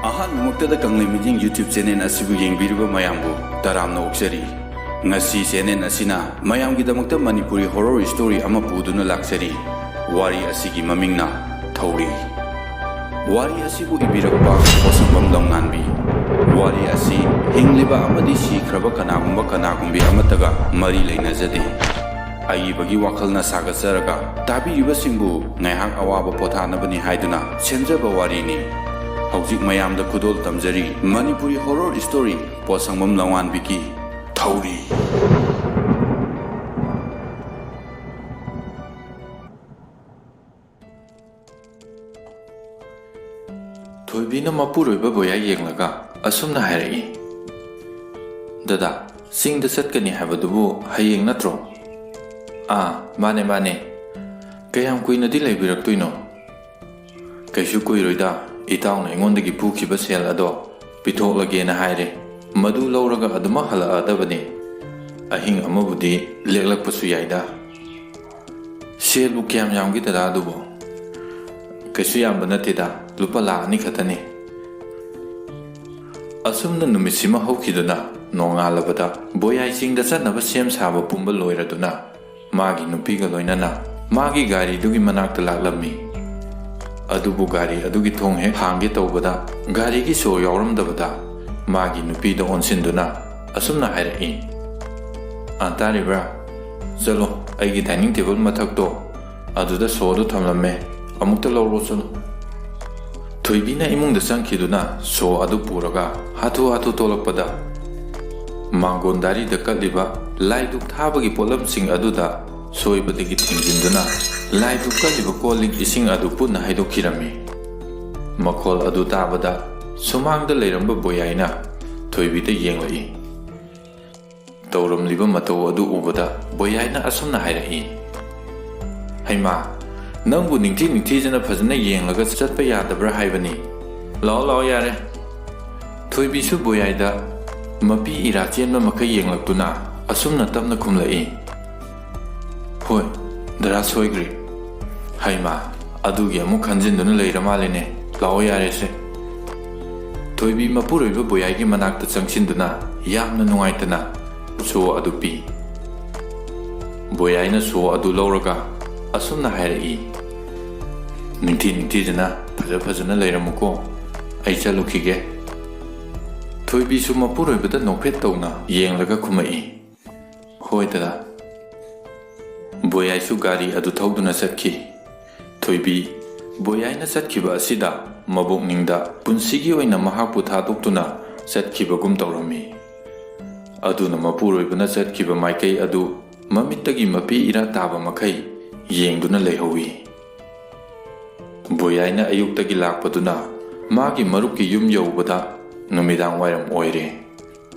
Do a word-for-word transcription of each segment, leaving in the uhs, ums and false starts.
ꯑꯍꯥꯟꯕꯃꯛꯇꯗ ꯀꯪꯂꯩ ꯃꯤꯠꯌꯦꯡ YouTube channel ꯑꯁꯤꯕꯨ ꯌꯦꯡꯕꯤꯔꯤꯕ ꯃꯌꯥꯝꯕꯨ ꯇꯔꯥꯝꯅ ꯑꯣꯛꯆꯔꯤ꯫ ꯉꯁꯤ channel ꯑꯁꯤꯅ ꯃꯌꯥꯝꯒꯤꯗꯃꯛꯇ ꯃꯅꯤꯄꯨꯔꯤ horror story ꯑꯃ ꯄꯨꯗꯨꯅ ꯂꯥꯛꯆꯔꯤ꯫ ꯋꯥꯔꯤ ꯑꯁꯤꯒꯤ ꯃꯃꯤꯡꯅ ꯊꯧꯔꯤ꯫ ꯋꯥꯔꯤ ꯑꯁꯤꯕꯨ ꯏꯕꯤꯔꯛꯄ ꯄꯣꯠꯁꯪꯕꯝ ꯂꯝꯉꯥꯟꯕꯤ꯫ ꯋꯥꯔꯤ ꯑꯁꯤ ꯍꯤꯡꯂꯤꯕ ꯑꯃꯗꯤ ꯁꯤꯈ꯭ꯔꯕ ꯀꯅꯥꯒꯨꯝꯕ ꯀꯅꯥꯒꯨꯝꯕꯤ ꯑꯃꯠꯇꯒ ꯃꯔꯤ ꯂꯩꯅꯖꯗꯦ꯫ ꯑꯏꯕꯒꯤ ꯋꯥꯈꯜꯅ ꯁꯥꯒꯠꯆꯔꯒ ꯇꯥꯕꯤꯔꯤꯕꯁꯤꯡꯕꯨ ꯉꯥꯏꯍꯥꯛ ꯑꯋꯥꯕ ꯄꯣꯊꯥꯅꯕꯅꯤ ꯍꯥꯏꯗꯨꯅ ꯁꯦꯝꯖꯕ ꯋꯥꯔꯤꯅꯤ꯫ ꯍꯧꯖꯤꯛ ꯃꯌꯥꯝꯗ ꯈꯨꯗꯣꯜ ꯇꯝꯖꯔꯤ ꯃꯅꯤꯄꯨꯔꯤ horror story ꯄꯣꯠꯁꯪꯕꯝ ꯂꯝꯉꯥꯟꯕꯤꯒꯤ ꯊꯧꯔꯤ꯫ ꯊꯣꯏꯕꯤꯅ ꯃꯄꯨꯔꯣꯏꯕ ꯕꯣꯌꯥꯏ ꯌꯦꯡꯂꯒ ꯑꯁꯨꯝꯅ ꯍꯥꯏꯔꯛꯏ, "ꯗꯗꯥ, ꯆꯤꯡꯗ ꯆꯠꯀꯅꯤ ꯍꯥꯏꯕꯗꯨꯕꯨ ꯍꯌꯦꯡ ꯅꯠꯇ꯭ꯔꯣ?" "ꯑꯥ, ꯃꯥꯅꯦ, ꯃꯥꯅꯦ꯫ ꯀꯌꯥꯝ ꯀꯨꯏꯅꯗꯤ ꯂꯩꯕꯤꯔꯛꯇꯣꯏꯅꯣ?" "ꯀꯩꯁꯨ ꯀꯨꯏꯔꯣꯏꯗ, ꯏꯇꯥꯎꯅ ꯑꯩꯉꯣꯟꯗꯒꯤ ꯄꯨꯈꯤꯕ ꯁꯦꯜ ꯑꯗꯣ ꯄꯤꯊꯣꯛꯂꯒꯦꯅ ꯍꯥꯏꯔꯦ꯫ ꯃꯗꯨ ꯂꯧꯔꯒ ꯑꯗꯨꯃꯛ ꯍꯜꯂꯛꯑꯗꯕꯅꯤ꯫ ꯑꯍꯤꯡ ꯑꯃꯕꯨꯗꯤ ꯂꯦꯛꯂꯛꯄꯁꯨ ꯌꯥꯏꯗ꯫" "ꯁꯦꯜꯕꯨ ꯀꯌꯥꯝ ꯌꯥꯝꯒꯦ ꯗꯗꯥ ꯑꯗꯨꯕꯨ?" "ꯀꯩꯁꯨ ꯌꯥꯝꯕ ꯅꯠꯇꯦꯗ, ꯂꯨꯄꯥ ꯂꯥꯈ ꯑꯅꯤ ꯈꯛꯇꯅꯤ꯫" ꯑꯁꯨꯝꯅ ꯅꯨꯃꯤꯠꯁꯤꯃ ꯍꯧꯈꯤꯗꯨꯅ ꯅꯣꯡꯉꯥꯜꯂꯕꯗ ꯕꯣꯌꯥꯏ ꯆꯤꯡꯗ ꯆꯠꯅꯕ ꯁꯦꯝ ꯁꯥꯕ ꯄꯨꯝꯕ ꯂꯣꯏꯔꯗꯨꯅ ꯃꯥꯒꯤ ꯅꯨꯄꯤꯒ ꯂꯣꯏꯅꯅ ꯃꯥꯒꯤ ꯒꯥꯔꯤꯗꯨꯒꯤ ꯃꯅꯥꯛꯇ ꯂꯥꯛꯂꯝꯃꯤ꯫ ꯑꯗꯨꯕꯨ ꯒꯥꯔꯤ ꯑꯗꯨꯒꯤ ꯊꯣꯡ ꯍꯦꯛ ꯍꯥꯡꯒꯦ ꯇꯧꯕꯗ ꯒꯥꯔꯤꯒꯤ ꯁꯣ ꯌꯥꯎꯔꯝꯗꯕꯗ ꯃꯥꯒꯤ ꯅꯨꯄꯤꯗ ꯑꯣꯟꯁꯤꯟꯗꯨꯅ ꯑꯁꯨꯝꯅ ꯍꯥꯏꯔꯛꯏ, "ꯑ, ꯇꯥꯔꯤꯕ꯭ꯔꯥ? ꯆꯠꯂꯣ, ꯑꯩꯒꯤ dining table ꯃꯊꯛꯇꯣ ꯑꯗꯨꯗ ꯁꯣꯗꯨ ꯊꯝꯂꯝꯃꯦ, ꯑꯃꯨꯛꯇ ꯂꯧꯔꯣ ꯆꯠꯂꯣ꯫" ꯊꯣꯏꯕꯤꯅ ꯏꯃꯨꯡꯗ ꯆꯪꯈꯤꯗꯨꯅ ꯁꯣ ꯑꯗꯨ ꯄꯨꯔꯒ ꯍꯥꯊꯨ ꯍꯥꯊꯨ ꯊꯣꯛꯂꯛꯄꯗ, ꯃꯥꯡꯒꯣꯟ ꯗꯥꯔꯤꯗ ꯀꯠꯂꯤꯕ ꯂꯥꯏ ꯙꯨꯛ ꯊꯥꯕꯒꯤ ꯄꯣꯠꯂꯝꯁꯤꯡ ꯑꯗꯨꯗ ꯁꯣꯏꯕꯗꯒꯤ ꯊꯤꯡꯖꯤꯟꯗꯨꯅ ꯂꯥꯏ ꯙꯨꯛ ꯀꯠꯂꯤꯕ ꯀꯣꯜ ꯂꯤꯛ ꯏꯁꯤꯡ ꯑꯗꯨ ꯄꯨꯟꯅ ꯍꯩꯗꯣꯛꯈꯤꯔꯝꯃꯤ꯫ ꯃꯈꯣꯜ ꯑꯗꯨ ꯇꯥꯕꯗ ꯁꯨꯃꯥꯡꯗ ꯂꯩꯔꯝꯕ ꯕꯣꯌꯥꯏꯅ ꯊꯣꯏꯕꯤꯗ ꯌꯦꯡꯂꯛꯏ꯫ ꯇꯧꯔꯝꯂꯤꯕ ꯃꯇꯧ ꯑꯗꯨ ꯎꯕꯗ ꯕꯣꯌꯥꯏꯅ ꯑꯁꯨꯝꯅ ꯍꯥꯏꯔꯛꯏ, "ꯍꯩꯃꯥ, ꯅꯪꯕꯨ ꯅꯤꯡꯊꯤ ꯅꯤꯡꯊꯤꯖꯅ ꯐꯖꯅ ꯌꯦꯡꯂꯒ ꯆꯠꯄ ꯌꯥꯗꯕ꯭ꯔꯥ ꯍꯥꯏꯕꯅꯤ꯫ ꯂꯥꯛꯑꯣ, ꯂꯥꯛꯑꯣ, ꯌꯥꯔꯦ꯫" ꯊꯣꯏꯕꯤꯁꯨ ꯕꯣꯌꯥꯏꯗ ꯃꯄꯤ ꯏꯔꯥ ꯆꯦꯟꯕ ꯃꯈꯩ ꯌꯦꯡꯂꯛꯇꯨꯅ ꯑꯁꯨꯝꯅ ꯇꯞꯅ ꯈꯨꯝꯂꯛꯏ, "ꯍꯣꯏ, ꯗꯗꯥ ꯁꯣꯏꯈ꯭ꯔꯦ꯫ ꯍꯩꯃꯥ, ꯑꯗꯨꯒꯤ ꯑꯃꯨꯛ ꯈꯟꯖꯤꯟꯗꯨꯅ ꯂꯩꯔ ꯃꯥꯜꯂꯦꯅꯦ꯫ ꯂꯥꯛꯑꯣ ꯌꯥꯔꯦꯁꯦ꯫" ꯊꯣꯏꯕꯤ ꯃꯄꯨꯔꯣꯏꯕ ꯕꯣꯌꯥꯏꯒꯤ ꯃꯅꯥꯛꯇ ꯆꯪꯁꯤꯟꯗꯨꯅ ꯌꯥꯝꯅ ꯅꯨꯡꯉꯥꯏꯇꯅ ꯁꯣ ꯑꯗꯨ ꯄꯤ꯫ ꯕꯣꯌꯥꯏꯅ ꯁꯣ ꯑꯗꯨ ꯂꯧꯔꯒ ꯑꯁꯨꯝꯅ ꯍꯥꯏꯔꯛꯏ, "ꯅꯤꯡꯊꯤ ꯅꯤꯡꯊꯤꯖꯅ ꯐꯖ ꯐꯖꯅ ꯂꯩꯔꯝꯃꯨꯀꯣ, ꯑꯩ ꯆꯠꯂꯨꯈꯤꯒꯦ꯫" ꯊꯣꯏꯕꯤꯁꯨ ꯃꯄꯨꯔꯣꯏꯕꯗ ꯅꯣꯛꯐꯦꯠ ꯇꯧꯅ ꯌꯦꯡꯂꯒ ꯈꯨꯝꯃꯛꯏ, "ꯍꯣꯏ ꯗꯗꯥ꯫" ꯕꯣꯌꯥꯏꯁꯨ ꯒꯥꯔꯤ ꯑꯗꯨ ꯊꯧꯗꯨꯅ ꯆꯠꯈꯤ꯫ ꯊꯣꯏꯕꯤ ꯕꯣꯌꯥꯏꯅ ꯆꯠꯈꯤꯕ ꯑꯁꯤꯗ ꯃꯕꯣꯛꯅꯤꯡꯗ ꯄꯨꯟꯁꯤꯒꯤ ꯑꯣꯏꯅ ꯃꯍꯥꯛꯄꯨ ꯊꯥꯗꯣꯛꯇꯨꯅ ꯆꯠꯈꯤꯕꯒꯨꯝ ꯇꯧꯔꯝꯃꯤ꯫ ꯑꯗꯨꯅ ꯃꯄꯨꯔꯣꯏꯕꯅ ꯆꯠꯈꯤꯕ ꯃꯥꯏꯀꯩ ꯑꯗꯨ ꯃꯃꯤꯠꯇꯒꯤ ꯃꯄꯤ ꯏꯔꯥ ꯇꯥꯕ ꯃꯈꯩ ꯌꯦꯡꯗꯨꯅ ꯂꯩꯍꯧꯏ꯫ ꯕꯣꯌꯥꯏꯅ ꯑꯌꯨꯛꯇꯒꯤ ꯂꯥꯛꯄꯗꯨꯅ ꯃꯥꯒꯤ ꯃꯔꯨꯞꯀꯤ ꯌꯨꯝ ꯌꯧꯕꯗ ꯅꯨꯃꯤꯗꯥꯡ ꯋꯥꯏꯔꯝ ꯑꯣꯏꯔꯦ꯫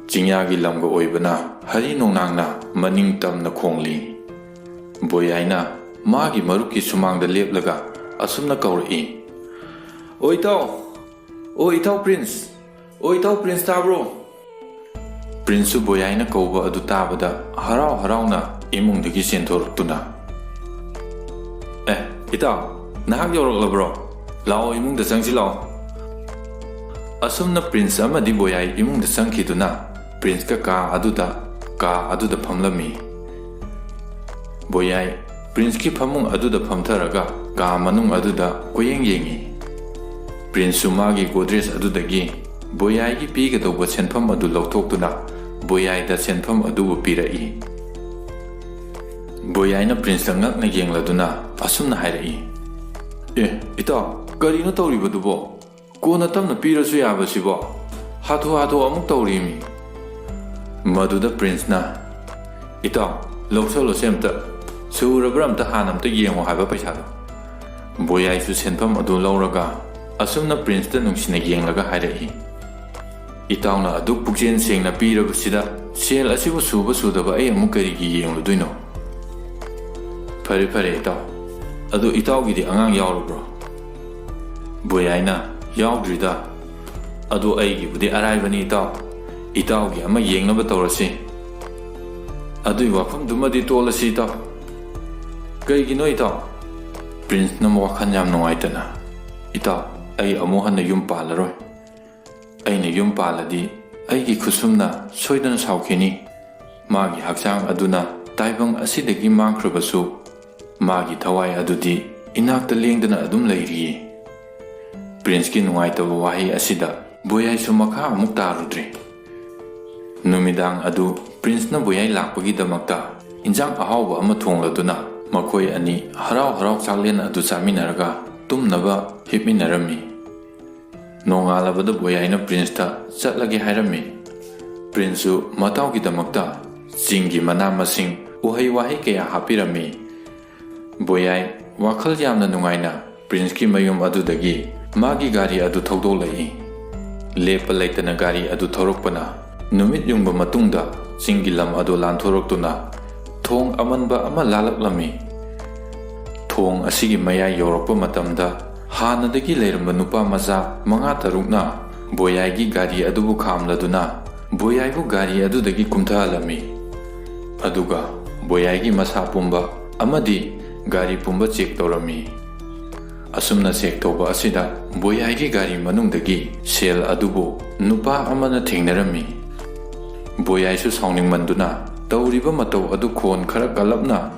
ꯆꯤꯡꯌꯥꯒꯤ ꯂꯝꯒ ꯑꯣꯏꯕꯅ ꯍꯔꯤ ꯅꯣꯡꯅꯥꯡꯅ ꯃꯅꯤꯡ ꯇꯝꯅ ꯈꯣꯡꯂꯤ꯫ ꯕꯣꯌꯥꯏꯅ ꯃꯥꯒꯤ ꯃꯔꯨꯞꯀꯤ ꯁꯨꯃꯥꯡꯗ ꯂꯦꯞꯂꯒ ꯑꯁꯨꯝꯅ ꯀꯧꯔꯛꯏ, "ꯑꯣ ꯏꯇꯥꯎ! ꯑꯣ ꯏꯇꯥꯎ ꯄ꯭ꯔꯤꯟꯁ! ꯑꯣ ꯏꯇꯥꯎ ꯄ꯭ꯔꯤꯟꯁ, ꯇꯥꯕ꯭ꯔꯣ?" ꯄ꯭ꯔꯤꯟꯁꯁꯨ ꯕꯣꯌꯥꯏꯅ ꯀꯧꯕ ꯑꯗꯨ ꯇꯥꯕꯗ ꯍꯔꯥꯎ ꯍꯔꯥꯎꯅ ꯏꯃꯨꯡꯗꯒꯤ ꯆꯦꯟꯊꯣꯔꯛꯇꯨꯅ, "ꯑꯦ ꯏꯇꯥꯎ, ꯅꯍꯥꯛ ꯌꯧꯔꯛꯂꯕ꯭ꯔꯣ? ꯂꯥꯛꯑꯣ, ꯏꯃꯨꯡꯗ ꯆꯪꯁꯤ ꯂꯥꯛꯑꯣ꯫" ꯑꯁꯨꯝꯅ ꯄ꯭ꯔꯤꯟꯁ ꯑꯃꯗꯤ ꯕꯣꯌꯥꯏ ꯏꯃꯨꯡꯗ ꯆꯪꯈꯤꯗꯨꯅ ꯄ꯭ꯔꯤꯟꯁꯀ ꯀꯥ ꯑꯗꯨꯗ, ꯀꯥ ꯑꯗꯨꯗ ꯐꯝꯂꯝꯃꯤ꯫ ꯕꯣꯌꯥꯏ ꯄ꯭ꯔꯤꯟꯁꯀꯤ ꯐꯃꯨꯡ ꯑꯗꯨꯗ ꯐꯝꯊꯔꯒ ꯀꯥ ꯃꯅꯨꯡ ꯑꯗꯨꯗ ꯀꯣꯌꯦꯡ ꯌꯦꯡꯉꯤ꯫ ꯄ꯭ꯔꯤꯟꯁꯁꯨ ꯃꯥꯒꯤ ꯒꯣꯗ꯭ꯔꯦꯖ ꯑꯗꯨꯗꯒꯤ ꯕꯣꯌꯥꯏꯒꯤ ꯄꯤꯒꯗꯧꯕ ꯁꯦꯟꯐꯝ ꯑꯗꯨ ꯂꯧꯊꯣꯛꯇꯨꯅ ꯕꯣꯌꯥꯏꯗ ꯁꯦꯟꯐꯝ ꯑꯗꯨꯕꯨ ꯄꯤꯔꯛꯏ꯫ ꯕꯣꯌꯥꯏꯅ ꯄ꯭ꯔꯤꯟꯁꯇ ꯉꯛꯅ ꯌꯦꯡꯂꯗꯨꯅ ꯑꯁꯨꯝꯅ ꯍꯥꯏꯔꯛꯏ, "ꯑꯦ ꯏꯇꯥꯎ, ꯀꯔꯤꯅꯣ ꯇꯧꯔꯤꯕꯗꯨꯕꯣ? ꯀꯣꯟꯅ ꯇꯞꯅ ꯄꯤꯔꯁꯨ ꯌꯥꯕꯁꯤꯕꯣ? ꯍꯥꯊꯨ ꯍꯥꯊꯨ ꯑꯃꯨꯛ ꯇꯧꯔꯤꯃꯤ꯫" ꯃꯗꯨꯗ ꯄ꯭ꯔꯤꯟꯁꯅ, "ꯏꯇꯥꯎ, ꯂꯧꯁꯜꯂꯣꯁꯦ ꯑꯝꯇ, ꯁꯨꯔꯕ꯭ꯔꯥ ꯑꯝꯇ ꯍꯥꯟꯅ ꯑꯝꯇ ꯌꯦꯡꯉꯣ ꯍꯥꯏꯕ ꯄꯩꯁꯥꯗꯣ꯫" ꯕꯣꯌꯥꯏꯁꯨ ꯁꯦꯟꯐꯝ ꯑꯗꯨ ꯂꯧꯔꯒ ꯑꯁꯨꯝꯅ ꯄ꯭ꯔꯤꯟꯁꯇ ꯅꯨꯡꯁꯤꯅ ꯌꯦꯡꯂꯒ ꯍꯥꯏꯔꯛꯏ, "ꯏꯇꯥꯎꯅ ꯑꯗꯨꯛ ꯄꯨꯛꯆꯦꯜ ꯁꯦꯡꯅ ꯄꯤꯔꯕꯁꯤꯗ ꯁꯦꯜ ꯑꯁꯤꯕꯨ ꯁꯨꯕ ꯁꯨꯗꯕ ꯑꯩ ꯑꯃꯨꯛ ꯀꯔꯤꯒꯤ ꯌꯦꯡꯂꯨꯗꯣꯏꯅꯣ? ꯐꯔꯦ ꯐꯔꯦ ꯏꯇꯥꯎ, ꯑꯗꯨ ꯏꯇꯥꯎꯒꯤꯗꯤ ꯑꯉꯥꯡ ꯌꯥꯎꯔꯕ꯭ꯔꯣ?" ꯕꯣꯌꯥꯏꯅ, "ꯌꯥꯎꯗ꯭ꯔꯤꯗ꯫ ꯑꯗꯨ ꯑꯩꯒꯤꯕꯨꯗꯤ ꯑꯔꯥꯏꯕꯅꯤ ꯏꯇꯥꯎ꯫ ꯏꯇꯥꯎꯒꯤ ꯑꯃ ꯌꯦꯡꯅꯕ ꯇꯧꯔꯁꯤ꯫" "ꯑꯗꯨꯏ ꯋꯥꯐꯝꯗꯨꯃꯗꯤ ꯇꯣꯜꯂꯁꯤ ꯏꯇꯥꯎ꯫" "ꯀꯩꯒꯤꯅꯣ ꯏꯇꯥꯎ?" ꯄ꯭ꯔꯤꯟꯁꯅ ꯋꯥꯈꯜ ꯌꯥꯝ ꯅꯨꯡꯉꯥꯏꯇꯅ, "ꯏꯇꯥꯎ, ꯑꯩ ꯑꯃꯨꯛ ꯍꯟꯅ ꯌꯨꯝ ꯄꯥꯜꯂꯔꯣꯏ꯫" ꯑꯩꯅ ꯌꯨꯝ ꯄꯥꯜꯂꯗꯤ ꯑꯩꯒꯤ ꯈꯨꯠꯁꯨꯝꯅ ꯁꯣꯏꯗꯅ ꯁꯥꯎꯈꯤꯅꯤ꯫ ꯃꯥꯒꯤ ꯍꯛꯆꯥꯡ ꯑꯗꯨꯅ ꯇꯥꯏꯕꯪ ꯑꯁꯤꯗꯒꯤ ꯃꯥꯡꯈ꯭ꯔꯕꯁꯨ, ꯃꯥꯒꯤ ꯊꯋꯥꯏ ꯑꯗꯨꯗꯤ ꯏꯅꯥꯛꯇ ꯂꯦꯡꯗꯅ ꯑꯗꯨꯝ ꯂꯩꯔꯤꯌꯦ꯫ ꯄ꯭ꯔꯤꯟꯁꯀꯤ ꯅꯨꯡꯉꯥꯏꯇꯕ ꯋꯥꯍꯩ ꯑꯁꯤꯗ ꯕꯣꯌꯥꯏꯁꯨ ꯃꯈꯥ ꯑꯃꯨꯛ ꯇꯥꯔꯨꯗ꯭ꯔꯦ꯫ ꯅꯨꯃꯤꯗꯥꯡ ꯑꯗꯨ ꯄ꯭ꯔꯤꯟꯁꯅ ꯕꯣꯌꯥꯏ ꯂꯥꯛꯄꯒꯤꯗꯃꯛꯇ ꯏꯟꯖꯥꯡ ꯑꯍꯥꯎꯕ ꯑꯃ ꯊꯣꯡꯂꯗꯨꯅ ꯃꯈꯣꯏ ꯑꯅꯤ ꯍꯔꯥꯎ ꯍꯔꯥꯎ ꯆꯥꯛꯂꯦꯟ ꯑꯗꯨ ꯆꯥꯃꯤꯟꯅꯔꯒ ꯇꯨꯝꯅꯕ ꯍꯤꯞꯃꯤꯟꯅꯔꯝꯃꯤ꯫ ꯅꯣꯡꯉꯥꯜꯂꯕꯗ ꯕꯣꯌꯥꯏꯅ ꯄ꯭ꯔꯤꯟꯁꯇ ꯆꯠꯂꯒꯦ ꯍꯥꯏꯔꯝꯃꯤ꯫ ꯄ꯭ꯔꯤꯟꯁꯁꯨ ꯃꯇꯥꯎꯒꯤꯗꯃꯛꯇ ꯆꯤꯡꯒꯤ ꯃꯅꯥ ꯃꯁꯤꯡ, ꯎꯍꯩ ꯋꯥꯍꯩ ꯀꯌꯥ ꯍꯥꯞꯄꯤꯔꯝꯃꯤ꯫ ꯕꯣꯌꯥꯏ ꯋꯥꯈꯜ ꯌꯥꯝꯅ ꯅꯨꯡꯉꯥꯏꯅ ꯄ꯭ꯔꯤꯟꯁꯀꯤ ꯃꯌꯨꯝ ꯑꯗꯨꯗꯒꯤ ꯃꯥꯒꯤ ꯒꯥꯔꯤ ꯑꯗꯨ ꯊꯧꯗꯣꯛꯂꯛꯏ꯫ ꯂꯦꯞꯄ ꯂꯩꯇꯅ ꯒꯥꯔꯤ ꯑꯗꯨ ꯊꯧꯔꯛꯄꯅ ꯅꯨꯃꯤꯠ ꯌꯨꯡꯕ ꯃꯇꯨꯡꯗ ꯆꯤꯡꯒꯤ ꯂꯝ ꯑꯗꯨ ꯂꯥꯟꯊꯣꯔꯛꯇꯨꯅ ꯊꯣꯡ ꯑꯃꯟꯕ ꯑꯃ ꯂꯥꯜꯂꯛꯂꯝꯃꯤ꯫ ꯊꯣꯡ ꯑꯁꯤꯒꯤ ꯃꯌꯥꯏ ꯌꯧꯔꯛꯄ ꯃꯇꯝꯗ ꯍꯥꯟꯅꯗꯒꯤ ꯂꯩꯔꯝꯕ ꯅꯨꯄꯥ ꯃꯆꯥ ꯃꯉꯥ ꯇꯔꯨꯛꯅ ꯕꯣꯌꯥꯏꯒꯤ ꯒꯥꯔꯤ ꯑꯗꯨꯕꯨ ꯈꯥꯝꯂꯗꯨꯅ ꯕꯣꯌꯥꯏꯕꯨ ꯒꯥꯔꯤ ꯑꯗꯨꯗꯒꯤ ꯀꯨꯝꯊꯍꯜꯂꯝꯃꯤ꯫ ꯑꯗꯨꯒ ꯕꯣꯌꯥꯏꯒꯤ ꯃꯁꯥ ꯄꯨꯝꯕ ꯑꯃꯗꯤ ꯒꯥꯔꯤ ꯄꯨꯝꯕ ꯆꯦꯛ ꯇꯧꯔꯝꯃꯤ꯫ ꯑꯁꯨꯝꯅ ꯆꯦꯛ ꯇꯧꯕ ꯑꯁꯤꯗ ꯕꯣꯌꯥꯏꯒꯤ ꯒꯥꯔꯤ ꯃꯅꯨꯡꯗꯒꯤ ꯁꯦꯜ ꯑꯗꯨꯕꯨ ꯅꯨꯄꯥ ꯑꯃꯅ ꯊꯦꯡꯅꯔꯝꯃꯤ꯫ ꯕꯣꯌꯥꯏꯁꯨ ꯁꯥꯎꯅꯤꯡꯃꯟꯗꯨꯅ ꯇꯧꯔꯤꯕ ꯃꯇꯧ ꯑꯗꯨ ꯈꯣꯟ ꯈꯔ ꯀꯜꯂꯞꯅ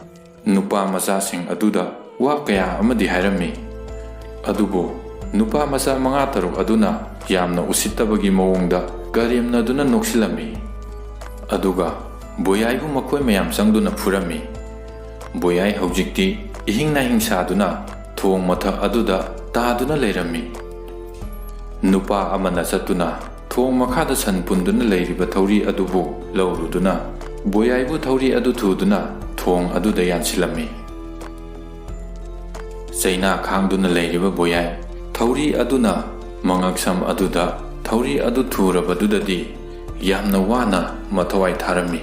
ꯅꯨꯄꯥ ꯃꯆꯥꯁꯤꯡ ꯑꯗꯨꯗ ꯋꯥ ꯀꯌꯥ ꯑꯃꯗꯤ ꯍꯥꯏꯔꯝꯃꯤ꯫ ꯑꯗꯨꯕꯨ ꯅꯨꯄꯥ ꯃꯆꯥ ꯃꯉꯥ ꯇꯔꯨꯛ ꯑꯗꯨꯅ ꯌꯥꯝꯅ ꯎꯁꯤꯠꯇꯕꯒꯤ ꯃꯑꯣꯡꯗ ꯀꯔꯦꯝꯅꯗꯨꯅ ꯅꯣꯛꯁꯤꯜꯂꯝꯃꯤ꯫ ꯑꯗꯨꯒ ꯕꯣꯌꯥꯏꯕꯨ ꯃꯈꯣꯏ ꯃꯌꯥꯝ ꯆꯪꯗꯨꯅ ꯐꯨꯔꯝꯃꯤ꯫ ꯕꯣꯌꯥꯏ ꯍꯧꯖꯤꯛꯇꯤ ꯏꯍꯤꯡ ꯅꯥꯍꯤꯡ ꯁꯥꯗꯨꯅ ꯊꯣꯡ ꯃꯊꯛ ꯑꯗꯨꯗ ꯇꯥꯗꯨꯅ ꯂꯩꯔꯝꯃꯤ꯫ ꯅꯨꯄꯥ ꯑꯃꯅ ꯆꯠꯇꯨꯅ ꯊꯣꯡ ꯃꯈꯥꯗ ꯁꯟ ꯄꯨꯟꯗꯨꯅ ꯂꯩꯔꯤꯕ ꯊꯧꯔꯤ ꯑꯗꯨꯕꯨ ꯂꯧꯔꯨꯗꯨꯅ ꯕꯣꯌꯥꯏꯕꯨ ꯊꯧꯔꯤ ꯑꯗꯨ ꯊꯨꯗꯨꯅ ꯊꯣꯡ ꯑꯗꯨꯗ ꯌꯥꯟꯁꯤꯜꯂꯝꯃꯤ꯫ ꯆꯩꯅꯥ ꯈꯥꯡꯗꯨꯅ ꯂꯩꯔꯤꯕ ꯕꯣꯌꯥꯏ ꯊꯧꯔꯤ ꯑꯗꯨꯅ ꯃꯉꯛꯁꯝ ꯑꯗꯨꯗ ꯊꯧꯔꯤ ꯑꯗꯨ ꯊꯨꯔꯕꯗꯨꯗꯗꯤ ꯌꯥꯝꯅ ꯋꯥꯅ ꯃꯊꯧꯋꯥꯏ ꯊꯥꯔꯝꯃꯤ꯫